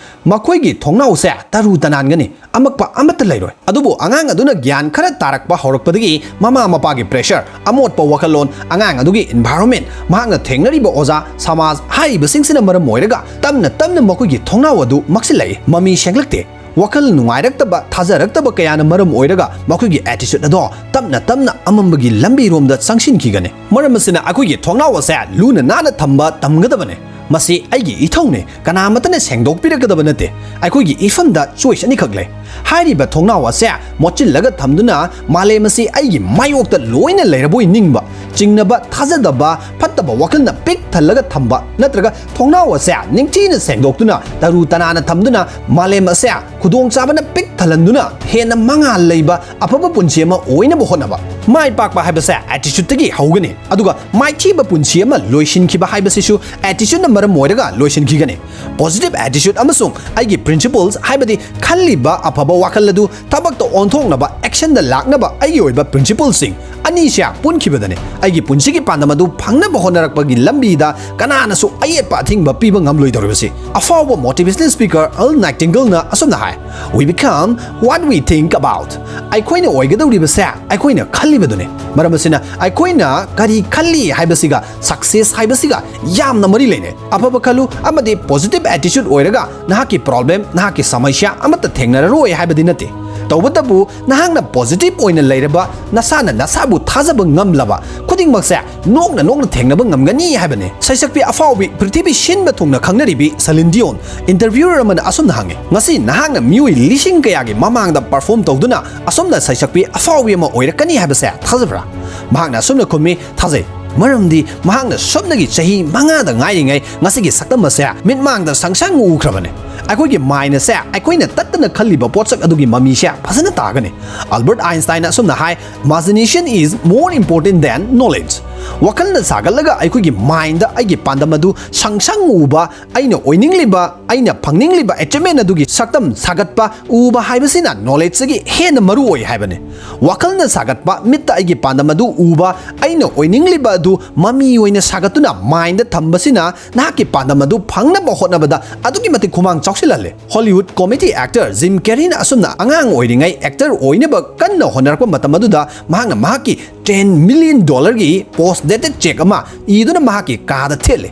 ꯃꯈꯣꯏꯒꯤ ꯊꯣꯡꯅꯥꯎꯁꯦ ꯇꯔꯨ ꯇꯅꯥꯟꯒꯅꯤ, ꯑꯃꯛꯄ ꯑꯃꯠꯇ ꯂꯩꯔꯣꯏ꯫ ꯑꯗꯨꯕꯨ ꯑꯉꯥꯡ ꯑꯗꯨꯅ ꯒ꯭ꯌꯥꯟ ꯈꯔ ꯇꯥꯔꯛꯄ ꯍꯧꯔꯛꯄꯗꯒꯤ ꯃꯃꯥ ꯃꯄꯥꯒꯤ pressure, ꯑꯃꯣꯠꯄ ꯋꯥꯈꯜꯂꯣꯟ, ꯑꯉꯥꯡ ꯑꯗꯨꯒꯤ environment, ꯃꯍꯥꯛꯅ ꯊꯦꯡꯅꯔꯤꯕ ꯑꯣꯖꯥ, ꯁꯃꯥꯖ ꯍꯥꯏꯔꯤꯕꯁꯤꯡꯁꯤꯅ ꯃꯔꯝ ꯑꯣꯏꯔꯒ ꯇꯞꯅ ꯇꯞꯅ ꯃꯈꯣꯏꯒꯤ ꯊꯣꯡꯅꯥꯎ ꯑꯗꯨ ꯃꯛꯁꯤꯜꯂꯛꯏ꯫ ꯃꯃꯤ ꯁꯦꯡꯂꯛꯇꯦ꯫ ꯋꯥꯈꯜ ꯅꯨꯡꯉꯥꯏꯔꯛꯇꯕ, ꯊꯥꯖꯔꯛꯇꯕ ꯀꯌꯥꯅ ꯃꯔꯝ ꯑꯣꯏꯔꯒ ꯃꯈꯣꯏꯒꯤ attitude ꯑꯗꯣ ꯇꯞꯅ ꯇꯞꯅ ꯑꯃꯝꯕꯒꯤ ꯂꯝꯕꯤꯔꯣꯝꯗ ꯆꯪꯁꯤꯟꯈꯤꯒꯅꯤ꯫ ꯃꯔꯝ ꯑꯁꯤꯅ ꯑꯩꯈꯣꯏꯒꯤ ꯊꯣꯡꯅꯥꯎ ꯑꯁꯦ ꯂꯨꯅ ꯅꯥꯟꯅ ꯊꯝꯕ ꯇꯝꯒꯗꯕꯅꯤ꯫ ꯃꯁꯤ ꯑꯩꯒꯤ ꯏꯊꯧꯅꯤ, ꯀꯅꯥꯃꯠꯇꯅ ꯁꯦꯡꯗꯣꯛꯄꯤꯔꯛꯀꯗꯕ ꯅꯠꯇꯦ꯫ ꯑꯩꯈꯣꯏꯒꯤ ꯏꯐꯝꯗ choice ꯑꯅꯤꯈꯛ ꯂꯩ꯫ ꯍꯥꯏꯔꯤꯕ ꯊꯣꯡꯅꯥꯎ ꯑꯁꯦ ꯃꯣꯠꯁꯤꯜꯂꯒ ꯊꯝꯗꯨꯅ ꯃꯥꯂꯦꯝ ꯑꯁꯤ ꯑꯩꯒꯤ ꯃꯥꯌꯣꯛꯇ ꯂꯣꯏꯅ ꯂꯩꯔꯕꯣꯏ ꯅꯤꯡꯕ, ꯆꯤꯡꯅꯕ, ꯊꯥꯖꯗꯕ, ꯐꯠꯇꯕ ꯋꯥꯈꯜꯅ ꯄꯤꯛ ꯊꯜꯂꯒ ꯊꯝꯕ, ꯅꯠꯇ꯭ꯔꯒ ꯊꯣꯡꯅꯥꯎ ꯑꯁꯦ ꯅꯤꯡꯊꯤꯅ ꯁꯦꯡꯗꯣꯛꯇꯨꯅ ꯇꯔꯨ ꯇꯅꯥꯟꯅ ꯊꯝꯗꯨꯅ ꯃꯥꯂꯦꯝ ꯑꯁꯦ ꯈꯨꯗꯣꯡꯆꯥꯕꯅ ꯄꯤꯛ ꯊꯜꯍꯟꯗꯨꯅ ꯍꯦꯟꯅ ꯃꯉꯥꯜ ꯂꯩꯕ ꯑꯐꯕ ꯄꯨꯟꯁꯤ ꯑꯃ ꯑꯣꯏꯅꯕ ꯍꯣꯠꯅꯕ꯫ ꯃꯥꯏ ꯄꯥꯛꯄ ꯍꯥꯏꯕꯁꯦ attitudeꯇꯒꯤ ꯍꯧꯒꯅꯤ, ꯑꯗꯨꯒ ꯃꯥꯏꯊꯤꯕ ꯄꯨꯟꯁꯤ ꯑꯃ ꯂꯣꯏꯁꯤꯟꯈꯤꯕ ꯍꯥꯏꯕꯁꯤꯁꯨ attitudeꯅ ꯃꯔꯝ ꯑꯣꯏꯔꯒ ꯂꯣꯏꯁꯤꯟꯈꯤꯒꯅꯤ꯫ Positive attitude ꯑꯃꯁꯨꯡ ꯑꯩꯒꯤ principles, ꯍꯥꯏꯕꯗꯤ ꯈꯜꯂꯤꯕ ꯑꯐꯕ ꯋꯥꯈꯜ ꯑꯗꯨ ꯊꯕꯛꯇ ꯑꯣꯟꯊꯣꯛꯅꯕ, actionꯗ ꯂꯥꯛꯅꯕ ꯑꯩꯒꯤ ꯑꯣꯏꯕ principleꯁꯤꯡ ꯑꯅꯤꯁꯦ ꯄꯨꯟꯈꯤꯕꯗꯅꯤ ꯑꯩꯒꯤ ꯄꯨꯟꯁꯤꯒꯤ ꯄꯥꯟꯗꯝ ꯑꯗꯨ ꯐꯪꯅꯕ ꯍꯣꯠꯅꯔꯛꯄꯒꯤ ꯂꯝꯕꯤꯗ ꯀꯅꯥꯅꯁꯨ ꯑꯌꯦꯠꯄ ꯑꯊꯤꯡꯕ ꯄꯤꯕ ꯉꯝꯂꯣꯏꯗꯧꯔꯤꯕꯁꯤ꯫ ꯑꯐꯥꯎꯕ motivational speaker Earl Nightingaleꯅ ꯑꯁꯨꯝꯅ ꯍꯥꯏ, "We become what we think about." ꯑꯩꯈꯣꯏꯅ ꯑꯣꯏꯒꯗꯧꯔꯤꯕꯁꯦ ꯑꯩꯈꯣꯏꯅ ꯈꯜꯂꯤꯕꯗꯨꯅꯤ꯫ ꯃꯔꯝ ꯑꯁꯤꯅ ꯑꯩꯈꯣꯏꯅ ꯀꯔꯤ ꯈꯜꯂꯤ ꯍꯥꯏꯕꯁꯤꯒ success ꯍꯥꯏꯕꯁꯤꯒ ꯌꯥꯝꯅ ꯃꯔꯤ ꯂꯩꯅꯩ꯫ ꯑꯐꯕ ꯈꯜꯂꯨ ꯑꯃꯗꯤ positive attitude ꯑꯣꯏꯔꯒ ꯅꯍꯥꯛꯀꯤ problem, ꯅꯍꯥꯛꯀꯤ ꯁꯃꯁ꯭ꯌꯥ ꯑꯃꯠꯇ ꯊꯦꯡꯅꯔꯔꯣꯏ ꯍꯥꯏꯕꯗꯤ ꯅꯠꯇꯦ꯫ ꯇꯧꯕꯇꯕꯨ ꯅꯍꯥꯛꯅ positive ꯑꯣꯏꯅ ꯂꯩꯔꯕ, ꯅꯁꯥꯅ ꯅꯁꯥꯕꯨ ꯊꯥꯖꯕ ꯉꯝꯂꯕ, ꯈꯨꯗꯤꯡꯃꯛꯁꯦ ꯅꯣꯛꯅ ꯅꯣꯛꯅ ꯊꯦꯡꯅꯕ ꯉꯝꯒꯅꯤ ꯍꯥꯏꯕꯅꯤ꯫ ꯁꯩꯁꯛꯄꯤ ꯑꯐꯥꯎꯕꯤ, ꯄ꯭ꯔꯤꯊꯤꯕꯤ ꯁꯤꯟꯕ ꯊꯨꯡꯅ ꯈꯪꯅꯔꯤꯕꯤ Celine Dion interviewer ꯑꯃꯅ ꯑꯁꯨꯝꯅ ꯍꯪꯉꯤ, "ꯉꯁꯤ ꯅꯍꯥꯛꯅ ꯃꯤꯑꯣꯏ ꯂꯤꯁꯤꯡ ꯀꯌꯥꯒꯤ ꯃꯃꯥꯡꯗ perform ꯇꯧꯗꯨꯅ ꯑꯁꯨꯝꯅ ꯁꯩꯁꯛꯄꯤ ꯑꯐꯥꯎꯕꯤ ꯑꯃ ꯑꯣꯏꯔꯛꯀꯅꯤ ꯍꯥꯏꯕꯁꯦ ꯊꯥꯖꯕ꯭ꯔꯥ?" ꯃꯍꯥꯛꯅ ꯑꯁꯨꯝꯅ ꯈꯨꯝꯃꯤ, "ꯊꯥꯖꯩ꯫ ꯃꯔꯝꯗꯤ ꯃꯍꯥꯛꯅ ꯁꯨꯞꯅꯒꯤ ꯆꯍꯤ ꯃꯉꯥꯗ ꯉꯥꯏꯔꯤꯉꯩ ꯉꯁꯤꯒꯤ ꯁꯛꯇꯝ ꯑꯁꯦ ꯃꯤꯠꯃꯥꯡꯗ ꯁꯪꯁꯪ ꯎꯈ꯭ꯔꯕꯅꯤ꯫ ꯑꯩꯈꯣꯏꯒꯤ mind ꯑꯁꯦ ꯑꯩꯈꯣꯏꯅ ꯇꯠꯇꯅ ꯈꯜꯂꯤꯕ ꯄꯣꯠꯁꯛ ꯑꯗꯨꯒꯤ ꯃꯃꯤꯁꯦ ꯐꯖꯅ ꯇꯥꯒꯅꯤ꯫" Albert Einstein ꯑꯁꯨꯝꯅ ꯍꯥꯏ, "Imagination is more important than knowledge." ꯋꯥꯈꯜꯅ ꯁꯥꯒꯠꯂꯒ ꯑꯩꯈꯣꯏꯒꯤ ꯃꯥꯏꯟꯗ ꯑꯩꯒꯤ ꯄꯥꯟꯗꯝ ꯑꯗꯨ ꯁꯪ ꯁꯪ ꯎꯕ, ꯑꯩꯅ ꯑꯣꯏꯅꯤꯡꯂꯤꯕ, ꯑꯩꯅ ꯐꯪꯅꯤꯡꯂꯤꯕ achievement ꯑꯗꯨꯒꯤ ꯁꯛꯇꯝ ꯁꯥꯒꯠꯄ ꯎꯕ ꯍꯥꯏꯕꯁꯤꯅ ꯅꯣꯂꯦꯖꯇꯒꯤ ꯍꯦꯟꯅ ꯃꯔꯨ ꯑꯣꯏ ꯍꯥꯏꯕꯅꯤ꯫ ꯋꯥꯈꯜꯅ ꯁꯥꯒꯠꯄ, ꯃꯤꯠꯇ ꯑꯩꯒꯤ ꯄꯥꯟꯗꯝ ꯑꯗꯨ ꯎꯕ, ꯑꯩꯅ ꯑꯣꯏꯅꯤꯡꯂꯤꯕ ꯑꯗꯨ ꯃꯃꯤ ꯑꯣꯏꯅ ꯁꯥꯒꯠꯇꯨꯅ ꯃꯥꯏꯟꯗ ꯊꯝꯕꯁꯤꯅ ꯅꯍꯥꯛꯀꯤ ꯄꯥꯟꯗꯝ ꯑꯗꯨ ꯐꯪꯅꯕ ꯍꯣꯠꯅꯕꯗ ꯑꯗꯨꯛꯀꯤ ꯃꯇꯤꯛ ꯈꯨꯃꯥꯡ ꯆꯥꯎꯁꯤꯜꯍꯜꯂꯦ꯫ ꯍꯣꯂꯤꯋꯨꯗ ꯀꯣꯃꯦꯗꯤ ꯑꯦꯛꯇꯔ ꯖꯤꯝ ꯀꯦꯔꯤꯅ ꯑꯁꯨꯝꯅ ꯑꯉꯥꯡ ꯑꯣꯏꯔꯤꯉꯩ ꯑꯦꯛꯇꯔ ꯑꯣꯏꯅꯕ ꯀꯟꯅ ꯍꯣꯠꯅꯔꯛꯄ ꯃꯇꯝ ꯑꯗꯨꯗ ꯃꯍꯥꯛꯅ ꯃꯍꯥꯛꯀꯤ ten million dollar ꯒꯤ post dated check ꯑꯃ ꯏꯗꯨꯅ ꯃꯍꯥꯛꯀꯤ ꯀꯥꯗ ꯊꯦꯠꯂꯦ꯫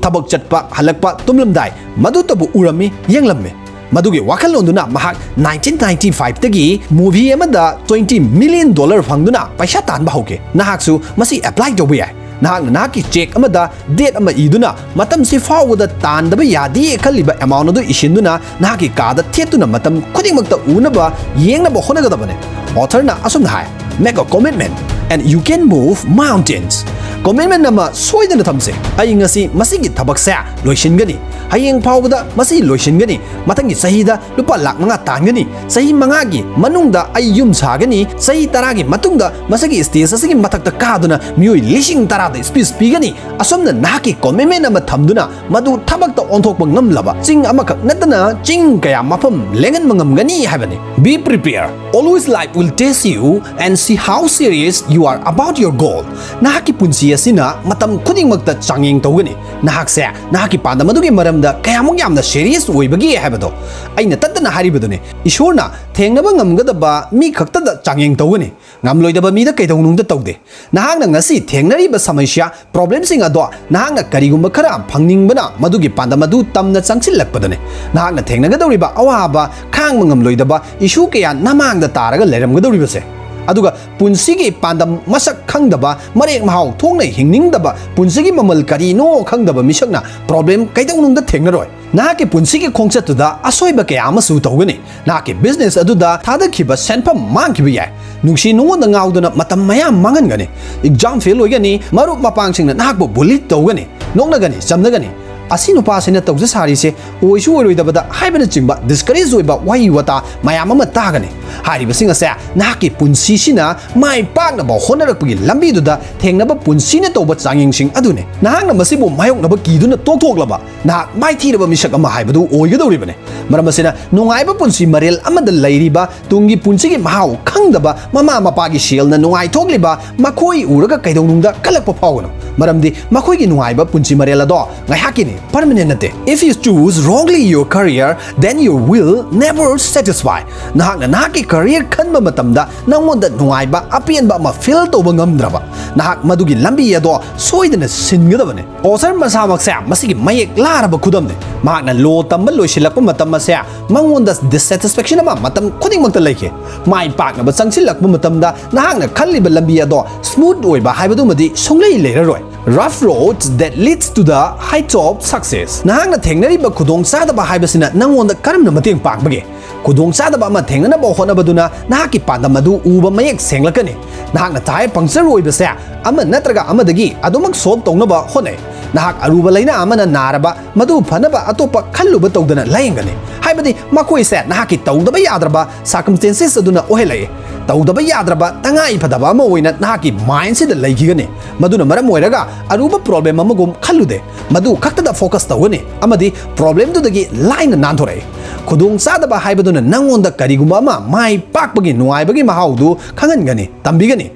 ꯊꯕꯛ ꯆꯠꯄ, ꯍꯜꯂꯛꯄ, ꯇꯨꯝꯂꯝꯗꯥꯏ ꯃꯗꯨꯇꯕꯨ ꯎꯔꯝꯃꯤ, ꯌꯦꯡꯂꯝꯃꯤ꯫ ꯃꯗꯨꯒꯤ ꯋꯥꯈꯜꯂꯣꯟꯗꯨꯅ ꯃꯍꯥꯛ nineteen ninety five ꯇꯒꯤ movie ꯑꯃꯗ twenty million dollar ꯐꯪꯗꯨꯅ ꯄꯩꯁꯥ ꯇꯥꯟꯕ ꯍꯧꯈꯤ꯫ ꯅꯍꯥꯛꯁꯨ ꯃꯁꯤ apply ꯇꯧꯕ ꯌꯥꯏ꯫ ꯅꯍꯥꯛꯅ ꯅꯍꯥꯛꯀꯤ check ꯑꯃꯗ date ꯑꯃ ꯏꯗꯨꯅ ꯃꯇꯝꯁꯤ ꯐꯥꯎꯕꯗ ꯇꯥꯟꯗꯕ ꯌꯥꯗꯦ ꯈꯜꯂꯤꯕ amount ꯑꯗꯨ ꯏꯁꯤꯟꯗꯨꯅ ꯅꯍꯥꯛꯀꯤ ꯀꯥꯗ ꯊꯦꯠꯇꯨꯅ ꯃꯇꯝ ꯈꯨꯗꯤꯡꯃꯛꯇ ꯎꯅꯕ ꯌꯦꯡꯅꯕ ꯍꯣꯠꯅꯒꯗꯕꯅꯤ꯫ Author ꯅ ꯑꯁꯨꯝꯅ ꯍꯥꯏ, "Make a commitment and you can move mountains." Commitment ꯑꯃ ꯁꯣꯏꯗꯅ ꯊꯝꯁꯦ꯫ "ꯑꯩ ꯉꯁꯤ ꯃꯁꯤꯒꯤ ꯊꯕꯛꯁꯦ ꯂꯣꯏꯁꯤꯟꯒꯅꯤ꯫ ꯍꯌꯦꯡ ꯐꯥꯎꯕꯗ ꯃꯁꯤ ꯂꯣꯏꯁꯤꯟꯒꯅꯤ꯫ ꯃꯊꯪꯒꯤ ꯆꯍꯤꯗ ꯂꯨꯄꯥ ꯂꯥꯛ ꯃꯉꯥ ꯇꯥꯟꯒꯅꯤ꯫ ꯆꯍꯤ ꯃꯉꯥꯒꯤ ꯃꯅꯨꯡꯗ ꯑꯩ ꯌꯨꯝ ꯁꯥꯒꯅꯤ꯫ ꯆꯍꯤ ꯇꯔꯥꯒꯤ ꯃꯇꯨꯡꯗ ꯃꯁꯤꯒꯤ stage ꯑꯁꯤꯒꯤ ꯃꯊꯛꯇ ꯀꯥꯗꯨꯅ ꯃꯤꯑꯣꯏ ꯂꯤꯁꯤꯡ ꯇꯔꯥꯗ speech ꯄꯤꯒꯅꯤ꯫" ꯑꯁꯨꯝꯅ ꯅꯍꯥꯛꯀꯤ commitment ꯑꯃ ꯊꯝꯗꯨꯅ ꯃꯗꯨ ꯊꯕꯛꯇ ꯑꯣꯟꯊꯣꯛꯄ ꯉꯝꯂꯕ ꯆꯤꯡ ꯑꯃꯈꯛ ꯅꯠꯇꯅ ꯆꯤꯡ ꯀꯌꯥ ꯃꯐꯝ ꯂꯦꯡꯍꯟꯕ ꯉꯝꯒꯅꯤ ꯍꯥꯏꯕꯅꯤ꯫ Be prepared. Always life will test you and see how serious you are about your goal. ꯅꯍꯥꯛꯀꯤ ꯄꯨꯟꯁꯤ ꯑꯁꯤꯅ ꯃꯇꯝ ꯈꯨꯗꯤꯡꯃꯛꯇ ꯆꯥꯡꯌꯦꯡ ꯇꯧꯒꯅꯤ꯫ ꯅꯍꯥꯛꯁꯦ ꯅꯍꯥꯛꯀꯤ ꯄꯥꯟꯗꯝ ꯑꯗꯨꯒꯤ ꯃꯔꯝꯗ ꯀꯌꯥꯃꯨꯛ ꯌꯥꯝꯅ serious ꯑꯣꯏꯕꯒꯦ ꯍꯥꯏꯕꯗꯣ꯫ ꯑꯩꯅ ꯇꯠꯇꯅ ꯍꯥꯏꯔꯤꯕꯗꯨꯅꯤ, ꯏꯁꯣꯔꯅ ꯊꯦꯡꯅꯕ ꯉꯝꯒꯗꯕ ꯃꯤ ꯈꯛꯇꯗ ꯆꯥꯡꯌꯦꯡ ꯇꯧꯒꯅꯤ꯫ ꯉꯝꯂꯣꯏꯗꯕ ꯃꯤꯗ ꯀꯩꯗꯧꯅꯨꯡꯗ ꯇꯧꯗꯦ꯫ ꯅꯍꯥꯛꯅ ꯉꯁꯤ ꯊꯦꯡꯅꯔꯤꯕ ꯁꯃꯁ꯭ꯌꯥ, problemꯁꯤꯡ ꯑꯗꯣ ꯅꯍꯥꯛꯅ ꯀꯔꯤꯒꯨꯝꯕ ꯈꯔ ꯐꯪꯅꯤꯡꯕꯅ ꯃꯗꯨꯒꯤ ꯄꯥꯟꯗꯝ ꯑꯗꯨ ꯇꯝꯅ ꯆꯪꯁꯤꯜꯂꯛꯄꯗꯅꯤ꯫ ꯅꯍꯥꯛꯅ ꯊꯦꯡꯅꯒꯗꯧꯔꯤꯕ ꯑꯋꯥꯕ, ꯈꯥꯡꯕ ꯉꯝꯂꯣꯏꯗꯕ issue ꯀꯌꯥ ꯅꯃꯥꯡꯗ ꯇꯥꯔꯒ ꯂꯩꯔꯝꯒꯗꯧꯔꯤꯕꯁꯦ꯫ ꯑꯗꯨꯒ ꯄꯨꯟꯁꯤꯒꯤ ꯄꯥꯟꯗꯝ ꯃꯁꯛ ꯈꯪꯗꯕ, ꯃꯔꯦꯛ ꯃꯍꯥꯎ ꯊꯣꯛꯅ ꯍꯤꯡꯅꯤꯡꯗꯕ, ꯄꯨꯟꯁꯤꯒꯤ ꯃꯃꯜ ꯀꯔꯤꯅꯣ ꯈꯪꯗꯕ ꯃꯤꯁꯛꯅ problem ꯀꯩꯗꯧꯅꯨꯡꯗ ꯊꯦꯡꯅꯔꯣꯏ꯫ ꯅꯍꯥꯛꯀꯤ ꯄꯨꯟꯁꯤꯒꯤ ꯈꯣꯡꯆꯠꯇꯨꯗ ꯑꯁꯣꯏꯕ ꯀꯌꯥ ꯑꯃꯁꯨ ꯇꯧꯒꯅꯤ꯫ ꯅꯍꯥꯛꯀꯤ business ꯑꯗꯨꯗ ꯊꯥꯗꯈꯤꯕ ꯁꯦꯟꯐꯝ ꯃꯥꯡꯈꯤꯕ ꯌꯥꯏ꯫ ꯅꯨꯡꯁꯤ ꯅꯨꯡꯉꯣꯟꯗ ꯉꯥꯎꯗꯨꯅ ꯃꯇꯝ ꯃꯌꯥꯝ ꯃꯥꯡꯍꯟꯒꯅꯤ꯫ Exam fail ꯑꯣꯏꯒꯅꯤ꯫ ꯃꯔꯨꯞ ꯃꯄꯥꯡꯁꯤꯡꯅ ꯅꯍꯥꯛꯄꯨ bully ꯇꯧꯒꯅꯤ꯫ ꯅꯣꯛꯅꯒꯅꯤ, ꯆꯝꯅꯒꯅꯤ꯫ "ꯑꯁꯤ ꯅꯨꯄꯥꯁꯤꯅ ꯇꯧꯖ ꯁꯥꯔꯤꯁꯦ ꯑꯣꯏꯁꯨ ꯑꯣꯏꯔꯣꯏꯗꯕꯗ" ꯍꯥꯏꯕꯅꯆꯤꯡꯕ discourage ꯑꯣꯏꯕ ꯋꯥꯍꯩ ꯋꯥꯇꯥ ꯃꯌꯥꯝ ꯑꯃ ꯇꯥꯒꯅꯤ꯫ ꯍꯥꯏꯔꯤꯕꯁꯤꯡ ꯑꯁꯦ ꯅꯍꯥꯛꯀꯤ ꯄꯨꯟꯁꯤꯁꯤꯅ ꯃꯥꯏ ꯄꯥꯛꯅꯕ ꯍꯣꯠꯅꯔꯛꯄꯒꯤ ꯂꯝꯕꯤꯗꯨꯗ ꯊꯦꯡꯅꯕ ꯄꯨꯟꯁꯤꯅ ꯇꯧꯕ ꯆꯥꯡꯌꯦꯡꯁꯤꯡ ꯑꯗꯨꯅꯤ꯫ ꯅꯍꯥꯛꯅ ꯃꯁꯤꯕꯨ ꯃꯥꯌꯣꯛꯅꯕ ꯀꯤꯗꯨꯅ ꯇꯣꯛꯊꯣꯛꯂꯕ, ꯅꯍꯥꯛ ꯃꯥꯏꯊꯤꯔꯕ ꯃꯤꯁꯛ ꯑꯃ ꯍꯥꯏꯕꯗꯨ ꯑꯣꯏꯒꯗꯧꯔꯤꯕꯅꯤ꯫ ꯃꯔꯝ ꯑꯁꯤꯅ, ꯅꯨꯡꯉꯥꯏꯕ ꯄꯨꯟꯁꯤ ꯃꯔꯦꯜ ꯑꯃꯗ ꯂꯩꯔꯤꯕ, ꯇꯨꯡꯒꯤ ꯄꯨꯟꯁꯤꯒꯤ ꯃꯍꯥꯎ ꯈꯪꯗꯕ, ꯃꯃꯥ ꯃꯄꯥꯒꯤ ꯁꯦꯜꯅ ꯅꯨꯡꯉꯥꯏꯊꯣꯛꯂꯤꯕ ꯃꯈꯣꯏ ꯎꯔꯒ ꯀꯩꯗꯧꯅꯨꯡꯗ ꯀꯜꯂꯛꯄ ꯐꯥꯎꯒꯅꯨ꯫ ꯃꯔꯝꯗꯤ ꯃꯈꯣꯏꯒꯤ ꯅꯨꯡꯉꯥꯏꯕ ꯄꯨꯟꯁꯤ ꯃꯔꯦꯜ ꯑꯗꯣ ꯉꯥꯏꯍꯥꯛꯀꯤꯅꯤ, permanent ꯅꯠꯇꯦ꯫ If you choose wrongly your career, then you will never satisfy. ꯅꯍꯥꯛꯅ ꯅꯍꯥꯛꯀꯤ career ꯈꯟꯕ ꯃꯇꯝꯗ ꯅꯉꯣꯟꯗ ꯅꯨꯡꯉꯥꯏꯕ, ꯑꯄꯦꯟꯕ ꯑꯃ feel ꯇꯧꯕ ꯉꯝꯗ꯭ꯔꯕ, ꯅꯍꯥꯛ ꯃꯗꯨꯒꯤ ꯂꯝꯕꯤ ꯑꯗꯣ ꯁꯣꯏꯗꯅ ꯁꯤꯟꯒꯗꯕꯅꯤ꯫ Author ꯃꯁꯥꯃꯛꯁꯦ ꯃꯁꯤꯒꯤ ꯃꯌꯦꯛ ꯂꯥꯔꯕ ꯈꯨꯗꯝꯅꯤ꯫ ꯃꯍꯥꯛꯅ law ꯇꯝꯕ ꯂꯣꯏꯁꯤꯜꯂꯛꯄ ꯃꯇꯝ ꯑꯁꯦ ꯃꯉꯣꯟꯗ dissatisfaction ꯑꯃ ꯃꯇꯝ ꯈꯨꯗꯤꯡꯃꯛꯇ ꯂꯩꯈꯤ꯫ ꯃꯥꯏ ꯄꯥꯛꯅꯕ ꯆꯪꯁꯤꯜꯂꯛꯄ ꯃꯇꯝꯗ ꯅꯍꯥꯛꯅ ꯈꯜꯂꯤꯕ ꯂꯝꯕꯤ ꯑꯗꯣ smooth ꯑꯣꯏꯕ ꯍꯥꯏꯕꯗꯨꯃꯗꯤ ꯁꯨꯡꯂꯩ ꯂꯩꯔꯔꯣꯏ꯫ Rough roads that leads to the heights of success. ꯅꯍꯥꯛꯅ ꯊꯦꯡꯅꯔꯤꯕ ꯈꯨꯗꯣꯡꯆꯥꯗꯕ ꯍꯥꯏꯕꯁꯤꯅ ꯅꯉꯣꯟꯗ ꯀꯔꯝꯅ ꯃꯇꯦꯡ ꯄꯥꯡꯕꯒꯦ? ꯈꯨꯗꯣꯡꯆꯥꯗꯕ ꯑꯃ ꯊꯦꯡꯅꯅꯕ ꯍꯣꯠꯅꯕꯗꯨꯅ ꯅꯍꯥꯛꯀꯤ ꯄꯥꯟꯗꯝ ꯑꯗꯨ ꯎꯕ ꯃꯌꯦꯛ ꯁꯦꯡꯂꯛꯀꯅꯤ꯫ ꯅꯍꯥꯛꯅ tire puncture ꯑꯣꯏꯕꯁꯦ ꯑꯃ ꯅꯠꯇ꯭ꯔꯒ ꯑꯃꯗꯒꯤ ꯑꯗꯨꯃꯛ solve ꯇꯧꯅꯕ ꯍꯣꯠꯅꯩ꯫ ꯅꯍꯥꯛ ꯑꯔꯨꯕ ꯂꯥꯏꯅꯥ ꯑꯃꯅ ꯅꯥꯔꯕ, ꯃꯗꯨ ꯐꯅꯕ ꯑꯇꯣꯞꯄ ꯈꯜꯂꯨꯕ ꯇꯧꯗꯅ ꯂꯥꯌꯦꯡꯒꯅꯤ꯫ ꯍꯥꯏꯕꯗꯤ ꯃꯈꯣꯏꯁꯦ ꯅꯍꯥꯛꯀꯤ ꯇꯧꯗꯕ ꯌꯥꯗ꯭ꯔꯕ circumstances ꯑꯗꯨꯅ ꯑꯣꯏꯍꯜꯂꯛꯏ꯫ ꯇꯧꯗꯕ ꯌꯥꯗ꯭ꯔꯕ ꯇꯉꯥꯏ ꯐꯗꯕ ꯑꯃ ꯑꯣꯏꯅ ꯅꯍꯥꯛꯀꯤ mindꯁꯤꯗ ꯂꯩꯈꯤꯒꯅꯤ꯫ ꯃꯗꯨꯅ ꯃꯔꯝ ꯑꯣꯏꯔꯒ ꯑꯔꯨꯕ problem ꯑꯃꯒꯨꯝ ꯈꯜꯂꯨꯗꯦ꯫ ꯃꯗꯨ ꯈꯛꯇꯗ focus ꯇꯧꯒꯅꯤ ꯑꯃꯗꯤ problemꯗꯨꯗꯒꯤ ꯂꯥꯏꯅ ꯅꯥꯟꯊꯣꯔꯛꯏ꯫ ꯈꯨꯗꯣꯡꯆꯥꯗꯕ ꯍꯥꯏꯕꯗꯨꯅ ꯅꯉꯣꯟꯗ ꯀꯔꯤꯒꯨꯝꯕ ꯑꯃ ꯃꯥꯏ ꯄꯥꯛꯄꯒꯤ ꯅꯨꯡꯉꯥꯏꯕꯒꯤ ꯃꯍꯥꯎꯗꯨ ꯈꯪꯍꯟꯒꯅꯤ, ꯇꯝꯕꯤꯒꯅꯤ꯫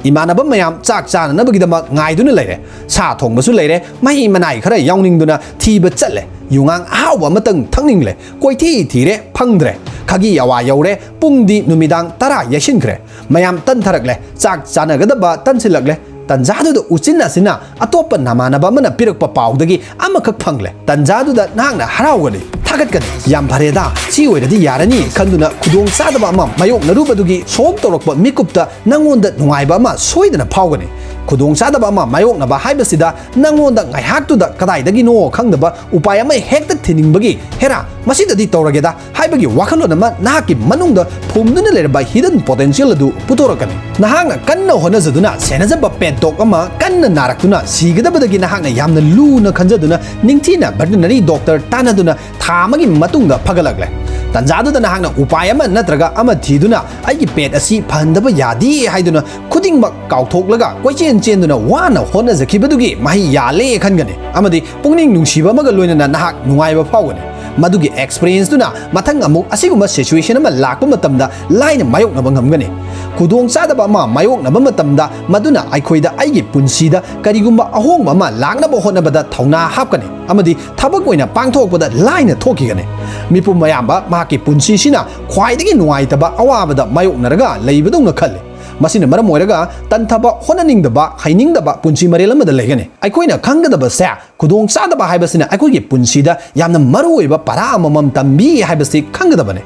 ꯏꯃꯥꯟꯅꯕ ꯃꯌꯥꯝ ꯆꯥꯛ ꯆꯥꯅꯅꯕꯒꯤꯗꯃꯛ ꯉꯥꯏꯗꯨꯅ ꯂꯩꯔꯦ꯫ ꯁꯥ ꯊꯣꯡꯕꯁꯨ ꯂꯩꯔꯦ, ꯃꯍꯤ ꯃꯅꯥꯏ ꯈꯔ ꯌꯥꯎꯅꯤꯡꯗꯨꯅ ꯊꯤꯕ ꯆꯠꯂꯦ꯫ ꯌꯨꯉꯥꯡ ꯑꯍꯥꯎꯕ ꯑꯃꯇꯪ ꯊꯛꯅꯤꯡꯂꯦ, ꯀꯣꯏꯊꯤ ꯊꯤꯔꯦ, ꯐꯪꯗ꯭ꯔꯦ꯫ ꯈꯥꯒꯤ ꯑꯋꯥ ꯌꯧꯔꯦ, ꯄꯨꯡꯗꯤ ꯅꯨꯃꯤꯗꯥꯡ ꯇꯔꯥ ꯌꯩꯁꯤꯟꯈ꯭ꯔꯦ꯫ ꯃꯌꯥꯝ ꯇꯟꯊꯔꯛꯂꯦ, ꯆꯥꯛ ꯆꯥꯅꯒꯗꯕ ꯇꯟꯁꯤꯜꯂꯛꯂꯦ꯫ ꯇꯟꯖꯥꯗꯨꯗ ꯎꯆꯤꯟ ꯅꯥꯆꯤꯟꯅ ꯑꯇꯣꯞꯄ ꯅꯃꯥꯟꯅꯕ ꯑꯃꯅ ꯄꯤꯔꯛꯄ ꯄꯥꯎꯗꯒꯤ ꯑꯃꯈꯛ ꯐꯪꯂꯦ꯫ ꯇꯟꯖꯥꯗꯨꯗ ꯅꯍꯥꯛꯅ ꯍꯔꯥꯎꯒꯅꯤ, ꯊꯥꯒꯠꯀꯅꯤ꯫ "ꯌꯥꯝ ꯐꯔꯦꯗ, ꯁꯤ ꯑꯣꯏꯔꯗꯤ ꯌꯥꯔꯅꯤ" ꯈꯟꯗꯨꯅ ꯈꯨꯗꯣꯡꯆꯥꯗꯕ ꯑꯃ ꯃꯥꯌꯣꯛꯅꯔꯨꯕꯗꯨꯒꯤ solve ꯇꯧꯔꯛꯄ ꯃꯤꯀꯨꯞꯇ ꯅꯉꯣꯟꯗ ꯅꯨꯡꯉꯥꯏꯕ ꯑꯃ ꯁꯣꯏꯗꯅ ꯐꯥꯎꯒꯅꯤ꯫ ꯈꯨꯗꯣꯡꯆꯥꯗꯕ ꯑꯃ ꯃꯥꯌꯣꯛꯅꯕ ꯍꯥꯏꯕꯁꯤꯗ ꯅꯉꯣꯟꯗ ꯉꯥꯏꯍꯥꯛꯇꯨꯗ ꯀꯗꯥꯏꯗꯒꯤꯅꯣ ꯈꯪꯗꯕ ꯎꯄꯥꯏ ꯑꯃ ꯍꯦꯛꯇ ꯊꯤꯅꯤꯡꯕꯒꯤ, "ꯍꯦꯔꯥ, ꯃꯁꯤꯗꯗꯤ ꯇꯧꯔꯒꯦꯗ" ꯍꯥꯏꯕꯒꯤ ꯋꯥꯈꯜꯂꯣꯟ ꯑꯃ ꯅꯍꯥꯛꯀꯤ ꯃꯅꯨꯡꯗ ꯐꯨꯝꯗꯨꯅ ꯂꯩꯔꯕ hidden potential ꯑꯗꯨ ꯄꯨꯊꯣꯔꯛꯀꯅꯤ꯫ ꯅꯍꯥꯛꯅ ꯀꯟꯅ ꯍꯣꯠꯅꯖꯗꯨꯅ ꯁꯦꯟꯅꯖꯕ pet dog ꯑꯃ ꯀꯟꯅ ꯅꯥꯔꯛꯇꯨꯅ ꯁꯤꯒꯗꯕꯗꯒꯤ ꯅꯍꯥꯛꯅ ꯌꯥꯝꯅ ꯂꯨꯅ ꯈꯟꯖꯗꯨꯅ ꯅꯤꯡꯊꯤꯅ veterinary doctor ꯇꯥꯟꯅꯗꯨꯅ ꯊꯥ ꯑꯃꯒꯤ ꯃꯇꯨꯡꯗ ꯐꯒꯠꯂꯛꯂꯦ꯫ ꯇꯟꯖꯥꯗꯨꯗ ꯅꯍꯥꯛꯅ ꯎꯄꯥꯏ ꯑꯃ ꯅꯠꯇ꯭ꯔꯒ ꯑꯃ ꯊꯤꯗꯨꯅ ꯑꯩꯒꯤ ꯄꯦꯠ ꯑꯁꯤ ꯐꯍꯟꯗꯕ ꯌꯥꯗꯦ ꯍꯥꯏꯗꯨꯅ ꯈꯨꯗꯤꯡꯃꯛ ꯀꯥꯎꯊꯣꯛꯂꯒ ꯀꯣꯏꯆꯦꯟ ꯆꯦꯟꯗꯨꯅ ꯋꯥꯅ ꯍꯣꯠꯅꯖꯈꯤꯕꯗꯨꯒꯤ ꯃꯍꯩ ꯌꯥꯜꯂꯦ ꯈꯟꯒꯅꯤ ꯑꯃꯗꯤ ꯄꯨꯛꯅꯤꯡ ꯅꯨꯡꯁꯤꯕ ꯑꯃꯒ ꯂꯣꯏꯅꯅ ꯅꯍꯥꯛ ꯅꯨꯡꯉꯥꯏꯕ ꯐꯥꯎꯒꯅꯤ꯫ ꯃꯗꯨꯒꯤ ꯑꯦꯛꯁꯄꯤꯔꯤꯌꯦꯟꯁꯇꯨꯅ ꯃꯊꯪ ꯑꯃꯨꯛ ꯑꯁꯤꯒꯨꯝꯕ ꯁꯤꯆꯨꯋꯦꯁꯟ ꯑꯃ ꯂꯥꯛꯄ ꯃꯇꯝꯗ ꯂꯥꯏꯅ ꯃꯥꯌꯣꯛꯅꯕ ꯉꯝꯒꯅꯤ꯫ ꯈꯨꯗꯣꯡꯆꯥꯗꯕ ꯑꯃ ꯃꯥꯌꯣꯛꯅꯕ ꯃꯇꯝꯗ ꯃꯗꯨꯅ ꯑꯩꯈꯣꯏꯗ ꯑꯩꯒꯤ ꯄꯨꯟꯁꯤꯗ ꯀꯔꯤꯒꯨꯝꯕ ꯑꯍꯣꯡꯕ ꯑꯃ ꯂꯥꯛꯅꯕ ꯍꯣꯠꯅꯕꯗ ꯊꯧꯅꯥ ꯍꯥꯞꯀꯅꯤ ꯑꯃꯗꯤ ꯊꯕꯛ ꯑꯣꯏꯅ ꯄꯥꯡꯊꯣꯛꯄꯗ ꯂꯥꯏꯅ ꯊꯣꯛꯈꯤꯒꯅꯤ꯫ ꯃꯤꯄꯨꯝ ꯑꯌꯥꯝꯕ ꯃꯍꯥꯛꯀꯤ ꯄꯨꯟꯁꯤꯁꯤꯅ ꯈ꯭ꯋꯥꯏꯗꯒꯤ ꯅꯨꯡꯉꯥꯏꯇꯕ ꯑꯋꯥꯕꯗ ꯃꯥꯌꯣꯛꯅꯔꯒ ꯂꯩꯕꯗꯧꯅ ꯈꯜꯂꯤ꯫ ꯃꯁꯤꯅ ꯃꯔꯝ ꯑꯣꯏꯔꯒ ꯇꯟꯊꯕ, ꯍꯣꯠꯅꯅꯤꯡꯗꯕ, ꯍꯩꯅꯤꯡꯗꯕ ꯄꯨꯟꯁꯤ ꯃꯔꯦꯜ ꯑꯃꯗ ꯂꯩꯒꯅꯤ꯫ ꯑꯩꯈꯣꯏꯅ ꯈꯪꯒꯗꯕꯁꯦ, ꯈꯨꯗꯣꯡꯆꯥꯗꯕ ꯍꯥꯏꯕꯁꯤꯅ ꯑꯩꯈꯣꯏꯒꯤ ꯄꯨꯟꯁꯤꯗ ꯌꯥꯝꯅ ꯃꯔꯨꯑꯣꯏꯕ ꯄꯔꯥ ꯑꯃꯃꯝ ꯇꯝꯕꯤ ꯍꯥꯏꯕꯁꯤ ꯈꯪꯒꯗꯕꯅꯤ꯫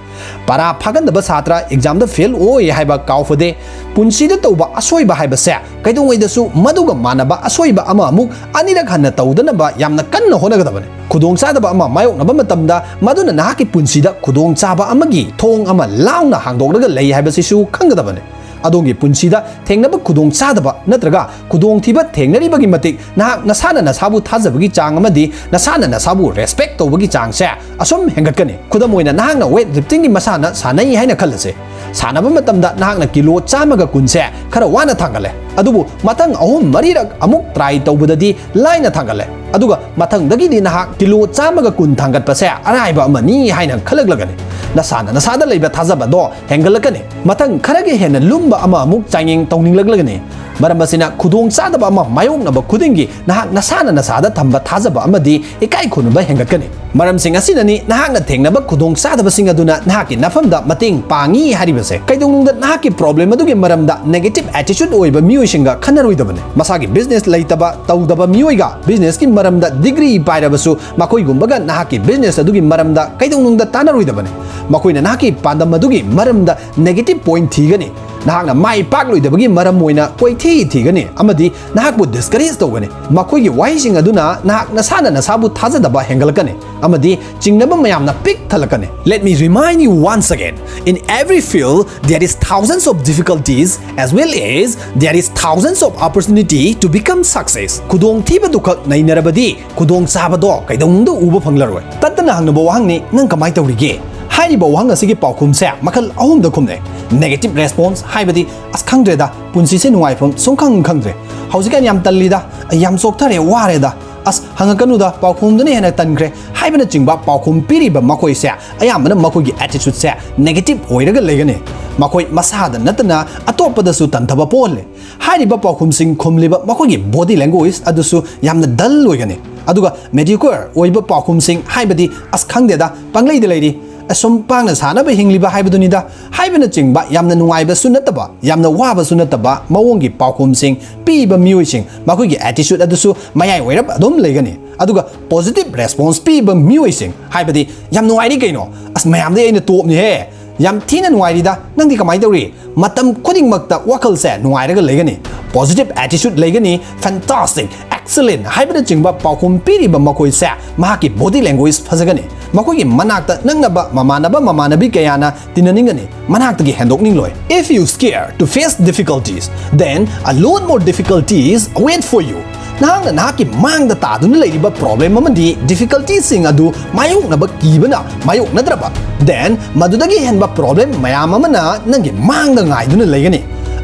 ꯄꯔꯥ ꯐꯥꯒꯟꯗꯕ ꯁꯥꯇ꯭ꯔ ꯑꯦꯛꯖꯥꯝꯗ ꯐꯦꯜ ꯑꯣꯏ ꯍꯥꯏꯕ ꯀꯥꯎꯐꯗꯦ꯫ ꯄꯨꯟꯁꯤꯗ ꯇꯧꯕ ꯑꯁꯣꯏꯕ ꯍꯥꯏꯕꯁꯦ ꯀꯩꯗꯧꯉꯩꯗꯁꯨ ꯃꯗꯨꯒ ꯃꯥꯟꯅꯕ ꯑꯁꯣꯏꯕ ꯑꯃ ꯑꯃꯨꯛ ꯑꯅꯤꯔꯛ ꯍꯟꯅ ꯇꯧꯗꯅꯕ ꯌꯥꯝꯅ ꯀꯟꯅ ꯍꯣꯠꯅꯒꯗꯕꯅꯤ꯫ ꯈꯨꯗꯣꯡꯆꯥꯗꯕ ꯑꯃ ꯃꯥꯌꯣꯛꯅꯕ ꯃꯇꯝꯗ ꯃꯗꯨꯅ ꯅꯍꯥꯛꯀꯤ ꯄꯨꯟꯁꯤꯗ ꯈꯨꯗꯣꯡꯆꯥꯕ ꯑꯃꯒꯤ ꯊꯣꯡ ꯑꯃ ꯂꯥꯎꯅ ꯍꯥꯡꯗꯣꯛꯂꯒ ꯂꯩ ꯍꯥꯏꯕꯁꯤꯁꯨ ꯈꯪꯒꯗꯕꯅꯤ꯫ ꯑꯗꯣꯝꯒꯤ ꯄꯨꯟꯁꯤꯗ ꯊꯦꯡꯅꯕ ꯈꯨꯗꯣꯡꯆꯥꯗꯕ ꯅꯠꯇ꯭ꯔꯒ ꯈꯨꯗꯣꯡꯊꯤꯕ ꯊꯦꯡꯅꯔꯤꯕꯒꯤ ꯃꯇꯤꯛ ꯅꯍꯥꯛ ꯅꯁꯥꯅ ꯅꯁꯥꯕꯨ ꯊꯥꯖꯕꯒꯤ ꯆꯥꯡ ꯑꯃꯗꯤ ꯅꯁꯥꯅ ꯅꯁꯥꯕꯨ ꯔꯦꯁꯄꯦꯛ ꯇꯧꯕꯒꯤ ꯆꯥꯡꯁꯦ ꯑꯁꯨꯝ ꯍꯦꯟꯒꯠꯀꯅꯤ꯫ ꯈꯨꯗꯝ ꯑꯣꯏꯅ, ꯅꯍꯥꯛꯅ ꯋꯦꯠ ꯂꯤꯐꯇꯤꯡꯒꯤ ꯃꯁꯥꯟꯅ ꯁꯥꯟꯅꯩ ꯍꯥꯏꯅ ꯈꯜꯂꯁꯦ꯫ ꯁꯥꯟꯅꯕ ꯃꯇꯝꯗ ꯅꯍꯥꯛꯅ ꯀꯤꯂꯣ ꯆꯥꯝꯃꯒ ꯀꯨꯟꯁꯦ ꯈꯔ ꯋꯥꯅ ꯊꯥꯡꯒꯠꯂꯦ, ꯑꯗꯨꯕꯨ ꯃꯊꯪ ꯑꯍꯨꯝ ꯃꯔꯤꯔꯛ ꯑꯃꯨꯛ ꯇ꯭ꯔꯥꯏ ꯇꯧꯕꯗꯗꯤ ꯂꯥꯏꯅ ꯊꯥꯡꯒꯠꯂꯦ꯫ ꯑꯗꯨꯒ ꯃꯊꯪꯗꯒꯤꯗꯤ ꯅꯍꯥꯛ ꯀꯤꯂꯣ ꯆꯥꯝꯃꯒ ꯀꯨꯟ ꯊꯥꯡꯒꯠꯄꯁꯦ ꯑꯔꯥꯏꯕ ꯑꯃꯅꯤ ꯍꯥꯏꯅ ꯈꯜꯂꯛꯂꯒꯅꯤ꯫ ꯅꯁꯥꯅ ꯅꯁꯥꯗ ꯂꯩꯕ ꯊꯥꯖꯕꯗꯣ ꯍꯦꯟꯒꯠꯂꯛꯀꯅꯤ꯫ ꯃꯊꯪ ꯈꯔꯒ ꯍꯦꯟꯅ ꯂꯨꯝꯕ ꯑꯃ ꯑꯃꯨꯛ ꯆꯥꯡꯌꯦꯡ ꯇꯧꯅꯤꯡꯂꯛꯂꯒꯅꯤ꯫ ꯃꯔꯝ ꯑꯁꯤꯅ, ꯈꯨꯗꯣꯡꯆꯥꯗꯕ ꯑꯃ ꯃꯥꯌꯣꯛꯅꯕ ꯈꯨꯗꯤꯡꯒꯤ ꯅꯍꯥꯛ ꯅꯁꯥꯅ ꯅꯁꯥꯗ ꯊꯝꯕ ꯊꯥꯖꯕ ꯑꯃꯗꯤ ꯏꯀꯥꯏ ꯈꯨꯝꯅꯕ ꯍꯦꯟꯒꯠꯀꯅꯤ꯫ ꯃꯔꯝꯁꯤꯡ ꯑꯁꯤꯅꯅꯤ ꯅꯍꯥꯛꯅ ꯊꯦꯡꯅꯕ ꯈꯨꯗꯣꯡꯆꯥꯗꯕꯁꯤꯡ ꯑꯗꯨꯅ ꯅꯍꯥꯛꯀꯤ ꯅꯐꯝꯗ ꯃꯇꯦꯡ ꯄꯥꯡꯉꯤ ꯍꯥꯏꯔꯤꯕꯁꯦ꯫ ꯀꯩꯗꯧꯅꯨꯡꯗ ꯅꯍꯥꯛꯀꯤ ꯄ꯭ꯔꯣꯕ꯭ꯂꯦꯝ ꯑꯗꯨꯒꯤ ꯃꯔꯝꯗ ꯅꯦꯒꯦꯇꯤꯚ ꯑꯦꯇꯤꯆꯨꯗ ꯑꯣꯏꯕ ꯃꯤꯑꯣꯏꯁꯤꯡꯒ ꯈꯟꯅꯔꯣꯏꯗꯕꯅꯤ꯫ ꯃꯁꯥꯒꯤ ꯕꯤꯖꯤꯅꯦꯁ ꯂꯩꯇꯕ, ꯇꯧꯗꯕ ꯃꯤꯑꯣꯏꯒ ꯕꯤꯖꯤꯅꯦꯁꯀꯤ ꯃꯔꯝꯗ ꯗꯤꯒ꯭ꯔꯤ ꯄꯥꯏꯔꯕꯁꯨ ꯃꯈꯣꯏꯒꯨꯝꯕꯒ ꯅꯍꯥꯛꯀꯤ ꯕꯤꯖꯤꯅꯦꯁ ꯑꯗꯨꯒꯤ ꯃꯔꯝꯗ ꯀꯩꯗꯧꯅꯨꯡꯗ ꯇꯥꯟꯅꯔꯣꯏꯗꯕꯅꯤ꯫ ꯃꯈꯣꯏꯅ ꯅꯍꯥꯛꯀꯤ ꯄꯥꯟꯗꯝ ꯑꯗꯨꯒꯤ ꯃꯔꯝꯗ ꯅꯦꯒꯦꯇꯤꯚ ꯄꯣꯏꯟꯠ ꯊꯤꯒꯅꯤ꯫ ꯅꯍꯥꯛꯅ ꯃꯥꯏ ꯄꯥꯛꯂꯣꯏꯗꯕꯒꯤ ꯃꯔꯝ ꯑꯣꯏꯅ ꯀꯣꯏꯊꯤ ꯊꯤꯒꯅꯤ ꯑꯃꯗꯤ ꯅꯍꯥꯛꯄꯨ discourage ꯇꯧꯒꯅꯤ꯫ ꯃꯈꯣꯏꯒꯤ ꯋꯥꯍꯩꯁꯤꯡ ꯑꯗꯨꯅ ꯅꯍꯥꯛ ꯅꯁꯥꯅ ꯅꯁꯥꯕꯨ ꯊꯥꯖꯗꯕ ꯍꯦꯟꯒꯠꯂꯛꯀꯅꯤ ꯑꯃꯗꯤ ꯆꯤꯡꯅꯕ ꯃꯌꯥꯝꯅ ꯄꯤꯛ ꯊꯜꯂꯛꯀꯅꯤ꯫ Let me remind you once again, in every field there is thousands of difficulties as well as there is thousands of opportunity to become success. ꯈꯨꯗꯣꯡꯊꯤꯕꯗꯨꯈꯛ ꯅꯩꯅꯔꯕꯗꯤ ꯈꯨꯗꯣꯡꯆꯥꯕꯗꯣ ꯀꯩꯗꯧꯅꯨꯡꯗ ꯎꯕ ꯐꯪꯂꯔꯣꯏ꯫ ꯇꯠꯇꯅ ꯍꯪꯅꯕ ꯋꯥꯍꯪꯅꯤ, "ꯅꯪ ꯀꯃꯥꯏ ꯇꯧꯔꯤꯒꯦ?" ꯍꯥꯏꯔꯤꯕ ꯋꯥꯍꯪ ꯑꯁꯤꯒꯤ ꯄꯥꯎꯈꯨꯝꯁꯦ ꯃꯈꯜ ꯑꯍꯨꯝꯗ ꯈꯨꯝꯅꯩ꯫ Negative response ꯍꯥꯏꯕꯗꯤ, "ꯑꯁ, ꯈꯪꯗ꯭ꯔꯦꯗ, ꯄꯨꯟꯁꯤꯁꯦ ꯅꯨꯡꯉꯥꯏꯐꯝ ꯁꯨꯡꯈꯪ ꯈꯪꯗ꯭ꯔꯦ, ꯍꯧꯖꯤꯛꯀꯥꯟ ꯌꯥꯝ ꯇꯜꯂꯤꯗ, ꯑꯩ ꯌꯥꯝ ꯆꯣꯛꯊꯔꯦ, ꯋꯥꯔꯦꯗ, ꯑꯁ, ꯍꯪꯉꯛꯀꯅꯨꯗ, ꯄꯥꯎꯈꯨꯝꯗꯨꯅ ꯍꯦꯟꯅ ꯇꯟꯈ꯭ꯔꯦ" ꯍꯥꯏꯕꯅꯆꯤꯡꯕ ꯄꯥꯎꯈꯨꯝ ꯄꯤꯔꯤꯕ ꯃꯈꯣꯏꯁꯦ ꯑꯌꯥꯝꯕꯅ ꯃꯈꯣꯏꯒꯤ attitudeꯁꯦ negative ꯑꯣꯏꯔꯒ ꯂꯩꯒꯅꯤ꯫ ꯃꯈꯣꯏ ꯃꯁꯥꯗ ꯅꯠꯇꯅ ꯑꯇꯣꯞꯄꯗꯁꯨ ꯇꯟꯊꯕ ꯄꯣꯛꯍꯜꯂꯦ꯫ ꯍꯥꯏꯔꯤꯕ ꯄꯥꯎꯈꯨꯝꯁꯤꯡ ꯈꯨꯝꯂꯤꯕ ꯃꯈꯣꯏꯒꯤ body language ꯑꯗꯨꯁꯨ ꯌꯥꯝꯅ dull ꯑꯣꯏꯒꯅꯤ꯫ ꯑꯗꯨꯒ mediocre ꯑꯣꯏꯕ ꯄꯥꯎꯈꯨꯝꯁꯤꯡ, ꯍꯥꯏꯕꯗꯤ, "ꯑꯁ, ꯈꯪꯗꯦꯗ, ꯄꯪꯂꯩꯗ ꯂꯩꯔꯤ, ꯑꯁꯨꯝ ꯄꯥꯡꯅ ꯁꯥꯟꯅꯕ ꯍꯤꯡꯂꯤꯕ ꯍꯥꯏꯕꯗꯨꯅꯤꯗ" ꯍꯥꯏꯕꯅꯆꯤꯡꯕ ꯌꯥꯝꯅ ꯅꯨꯡꯉꯥꯏꯕꯁꯨ ꯅꯠꯇꯕ, ꯌꯥꯝꯅ ꯋꯥꯕꯁꯨ ꯅꯠꯇꯕ ꯃꯑꯣꯡꯒꯤ ꯄꯥꯎꯈꯨꯝꯁꯤꯡ ꯄꯤꯕ ꯃꯤꯑꯣꯏꯁꯤꯡ, ꯃꯈꯣꯏꯒꯤ attitude ꯑꯗꯨꯁꯨ ꯃꯌꯥꯏ ꯑꯣꯏꯔꯞ ꯑꯗꯨꯝ ꯂꯩꯒꯅꯤ꯫ ꯑꯗꯨꯒ positive response ꯄꯤꯕ ꯃꯤꯑꯣꯏꯁꯤꯡ, ꯍꯥꯏꯕꯗꯤ, "ꯌꯥꯝ ꯅꯨꯡꯉꯥꯏꯔꯤ ꯀꯩꯅꯣ, ꯑꯁ, ꯃꯌꯥꯝꯗꯩ ꯑꯩꯅ topꯅꯤꯍꯦ, ꯌꯥꯝ ꯊꯤꯅ ꯅꯨꯡꯉꯥꯏꯔꯤꯗ, ꯅꯪꯗꯤ ꯀꯃꯥꯏꯅ ꯇꯧꯔꯤ?" ꯃꯇꯝ ꯈꯨꯗꯤꯡꯃꯛꯇ ꯋꯥꯈꯜꯁꯦ ꯅꯨꯡꯉꯥꯏꯔꯒ ꯂꯩꯒꯅꯤ, positive attitude ꯂꯩꯒꯅꯤ, fantastic, excellent ꯍꯥꯏꯕꯅꯆꯤꯡꯕ ꯄꯥꯎꯈꯨꯝ ꯄꯤꯔꯤꯕ ꯃꯈꯣꯏꯁꯦ ꯃꯍꯥꯛꯀꯤ body language ꯐꯖꯒꯅꯤ꯫ ꯃꯈꯣꯏꯒꯤ ꯃꯅꯥꯛꯇ ꯅꯛꯅꯕ ꯃꯃꯥꯟꯅꯕ ꯃꯃꯥꯟꯅꯕꯤ ꯀꯌꯥꯅ ꯇꯤꯟꯅꯅꯤꯡꯒꯅꯤ, ꯃꯅꯥꯛꯇꯒꯤ ꯍꯦꯟꯗꯣꯛꯅꯤꯡꯂꯣꯏ꯫ If you scare to face difficulties, then a lot more difficulties await for you. ꯅꯍꯥꯛꯅ ꯅꯍꯥꯛꯀꯤ ꯃꯥꯡꯗ ꯇꯥꯗꯨꯅ ꯂꯩꯔꯤꯕ problem ꯑꯃꯗꯤ difficultyꯁꯤꯡ ꯑꯗꯨ ꯃꯥꯌꯣꯛꯅꯕ ꯀꯤꯕꯅ ꯃꯥꯌꯣꯛꯅꯗ꯭ꯔꯕ, then ꯃꯗꯨꯗꯒꯤ ꯍꯦꯟꯕ problem ꯃꯌꯥꯝ ꯑꯃꯅ ꯅꯪꯒꯤ ꯃꯥꯡꯗ ꯉꯥꯏꯗꯨꯅ ꯂꯩꯒꯅꯤ꯫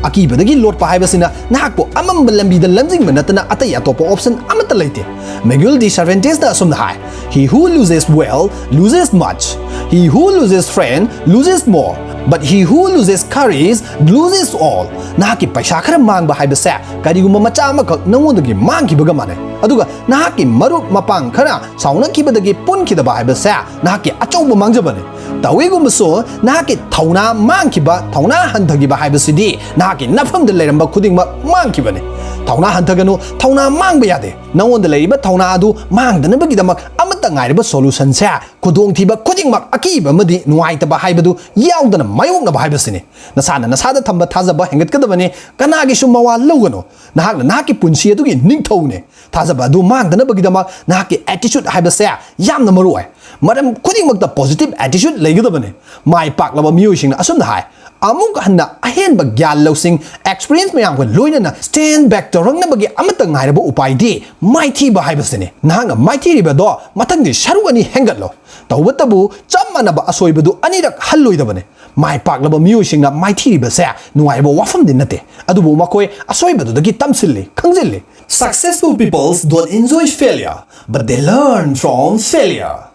ꯑꯀꯤꯕꯗꯒꯤ ꯂꯣꯠꯄ ꯍꯥꯏꯕꯁꯤꯅ ꯅꯍꯥꯛꯄꯨ ꯑꯃꯝꯕ ꯂꯝꯕꯤꯗ ꯂꯝꯖꯤꯡꯕ ꯅꯠꯇꯅ ꯑꯇꯩ ꯑꯇꯣꯞꯄ option ꯑꯃꯠꯇ ꯂꯩꯇꯦ꯫ Miguel de Cervantesꯅ ꯑꯁꯨꯝꯅ ꯍꯥꯏ, "He who loses wealth loses much. He who loses friend loses more. But he who loses courage loses all." ꯅꯍꯥꯛꯀꯤ ꯄꯩꯁꯥ ꯈꯔ ꯃꯥꯡꯕ ꯍꯥꯏꯕꯁꯦ ꯀꯔꯤꯒꯨꯝꯕ ꯃꯆꯥ ꯑꯃꯈꯛ ꯅꯉꯣꯟꯗꯒꯤ ꯃꯥꯡꯈꯤꯕꯒ ꯃꯥꯟꯅꯩ꯫ ꯑꯗꯨꯒ ꯅꯍꯥꯛꯀꯤ ꯃꯔꯨꯞ ꯃꯄꯥꯡ ꯈꯔ ꯁꯥꯎꯅꯈꯤꯕꯗꯒꯤ ꯄꯨꯟꯈꯤꯗꯕ ꯍꯥꯏꯕꯁꯦ ꯅꯍꯥꯛꯀꯤ ꯑꯆꯧꯕ ꯃꯥꯡꯖꯕꯅꯤ꯫ ꯇꯧꯏꯒꯨꯝꯕꯁꯨ, ꯅꯍꯥꯛꯀꯤ ꯊꯧꯅꯥ ꯃꯥꯡꯈꯤꯕ, ꯊꯧꯅꯥ ꯍꯟꯊꯈꯤꯕ ꯍꯥꯏꯕꯁꯤꯗꯤ ꯅꯍꯥꯛꯀꯤ ꯅꯐꯝꯗ ꯂꯩꯔꯝꯕ ꯈꯨꯗꯤꯡꯃꯛ ꯃꯥꯡꯈꯤꯕꯅꯤ꯫ ꯊꯧꯅꯥ ꯍꯟꯊꯒꯅꯨ, ꯊꯧꯅꯥ ꯃꯥꯡꯕ ꯌꯥꯗꯦ꯫ ꯅꯉꯣꯟꯗ ꯂꯩꯔꯤꯕ ꯊꯧꯅꯥ ꯑꯗꯨ ꯃꯥꯡꯗꯅꯕꯒꯤꯗꯃꯛ ꯑꯃꯠꯇ ꯉꯥꯏꯔꯕ solution ꯁꯦ ꯈꯨꯗꯣꯡꯊꯤꯕ ꯈꯨꯗꯤꯡꯃꯛ, ꯑꯀꯤꯕ ꯑꯃꯗꯤ ꯅꯨꯡꯉꯥꯏꯇꯕ ꯍꯥꯏꯕꯗꯨ ꯌꯥꯎꯗꯅ ꯃꯥꯌꯣꯛꯅꯕ ꯍꯥꯏꯕꯁꯤꯅꯤ꯫ ꯅꯁꯥꯅ ꯅꯁꯥꯗ ꯊꯝꯕ ꯊꯥꯖꯕ ꯍꯦꯟꯒꯠꯀꯗꯕꯅꯤ꯫ ꯀꯅꯥꯒꯤꯁꯨ ꯃꯋꯥ ꯂꯧꯒꯅꯨ꯫ ꯅꯍꯥꯛꯅ ꯅꯍꯥꯛꯀꯤ ꯄꯨꯟꯁꯤ ꯑꯗꯨꯒꯤ ꯅꯤꯡꯊꯧꯅꯦ꯫ ꯊꯥꯖꯕ ꯑꯗꯨ ꯃꯥꯡꯗꯅꯕꯒꯤꯗꯃꯛ ꯅꯍꯥꯛꯀꯤ attitude ꯍꯥꯏꯕꯁꯦ ꯌꯥꯝꯅ ꯃꯔꯨ ꯑꯣꯏ꯫ ꯃꯔꯝ ꯈꯨꯗꯤꯡꯃꯛꯇ positive attitude ꯂꯩꯒꯗꯕꯅꯤ꯫ ꯃꯥꯏ ꯄꯥꯛꯂꯕ ꯃꯤꯑꯣꯏꯁꯤꯡꯅ ꯑꯁꯨꯝꯅ ꯍꯥꯏ, "ꯑꯃꯨꯛ ꯍꯟꯅ ꯑꯍꯦꯟꯕ ꯒ꯭ꯌꯥꯟ ꯂꯧꯁꯤꯡ, experience ꯃꯌꯥꯝꯒ ꯂꯣꯏꯅꯅ stand back ꯇꯧꯔꯛꯅꯕꯒꯤ ꯑꯃꯠꯇ ꯉꯥꯏꯔꯕ ꯎꯄꯥꯏꯗꯤ ꯃꯥꯏꯊꯤꯕ ꯍꯥꯏꯕꯁꯤꯅꯤ꯫ ꯅꯍꯥꯛꯅ ꯃꯥꯏꯊꯤꯔꯤꯕꯗꯣ ꯃꯊꯪꯒꯤ ꯁꯔꯨꯛ ꯑꯅꯤ ꯍꯦꯟꯒꯠꯂꯣ꯫ ꯇꯧꯕꯇꯕꯨ ꯆꯞ ꯃꯥꯟꯅꯕ ꯑꯁꯣꯏꯕꯗꯨ ꯑꯅꯤꯔꯛ ꯍꯜꯂꯣꯏꯗꯕꯅꯤ꯫ ꯃꯥꯏ ꯄꯥꯛꯂꯕ ꯃꯤꯑꯣꯏꯁꯤꯡꯅ ꯃꯥꯏꯊꯤꯔꯤꯕꯁꯦ ꯅꯨꯡꯉꯥꯏꯕ ꯋꯥꯐꯝꯗꯤ ꯅꯠꯇꯦ, ꯑꯗꯨꯕꯨ ꯃꯈꯣꯏ ꯑꯁꯣꯏꯕꯗꯨꯗꯒꯤ ꯇꯝꯁꯤꯜꯂꯤ, ꯈꯪꯖꯤꯜꯂꯤ꯫ Successful peoples don't enjoy failure, but they learn from failure."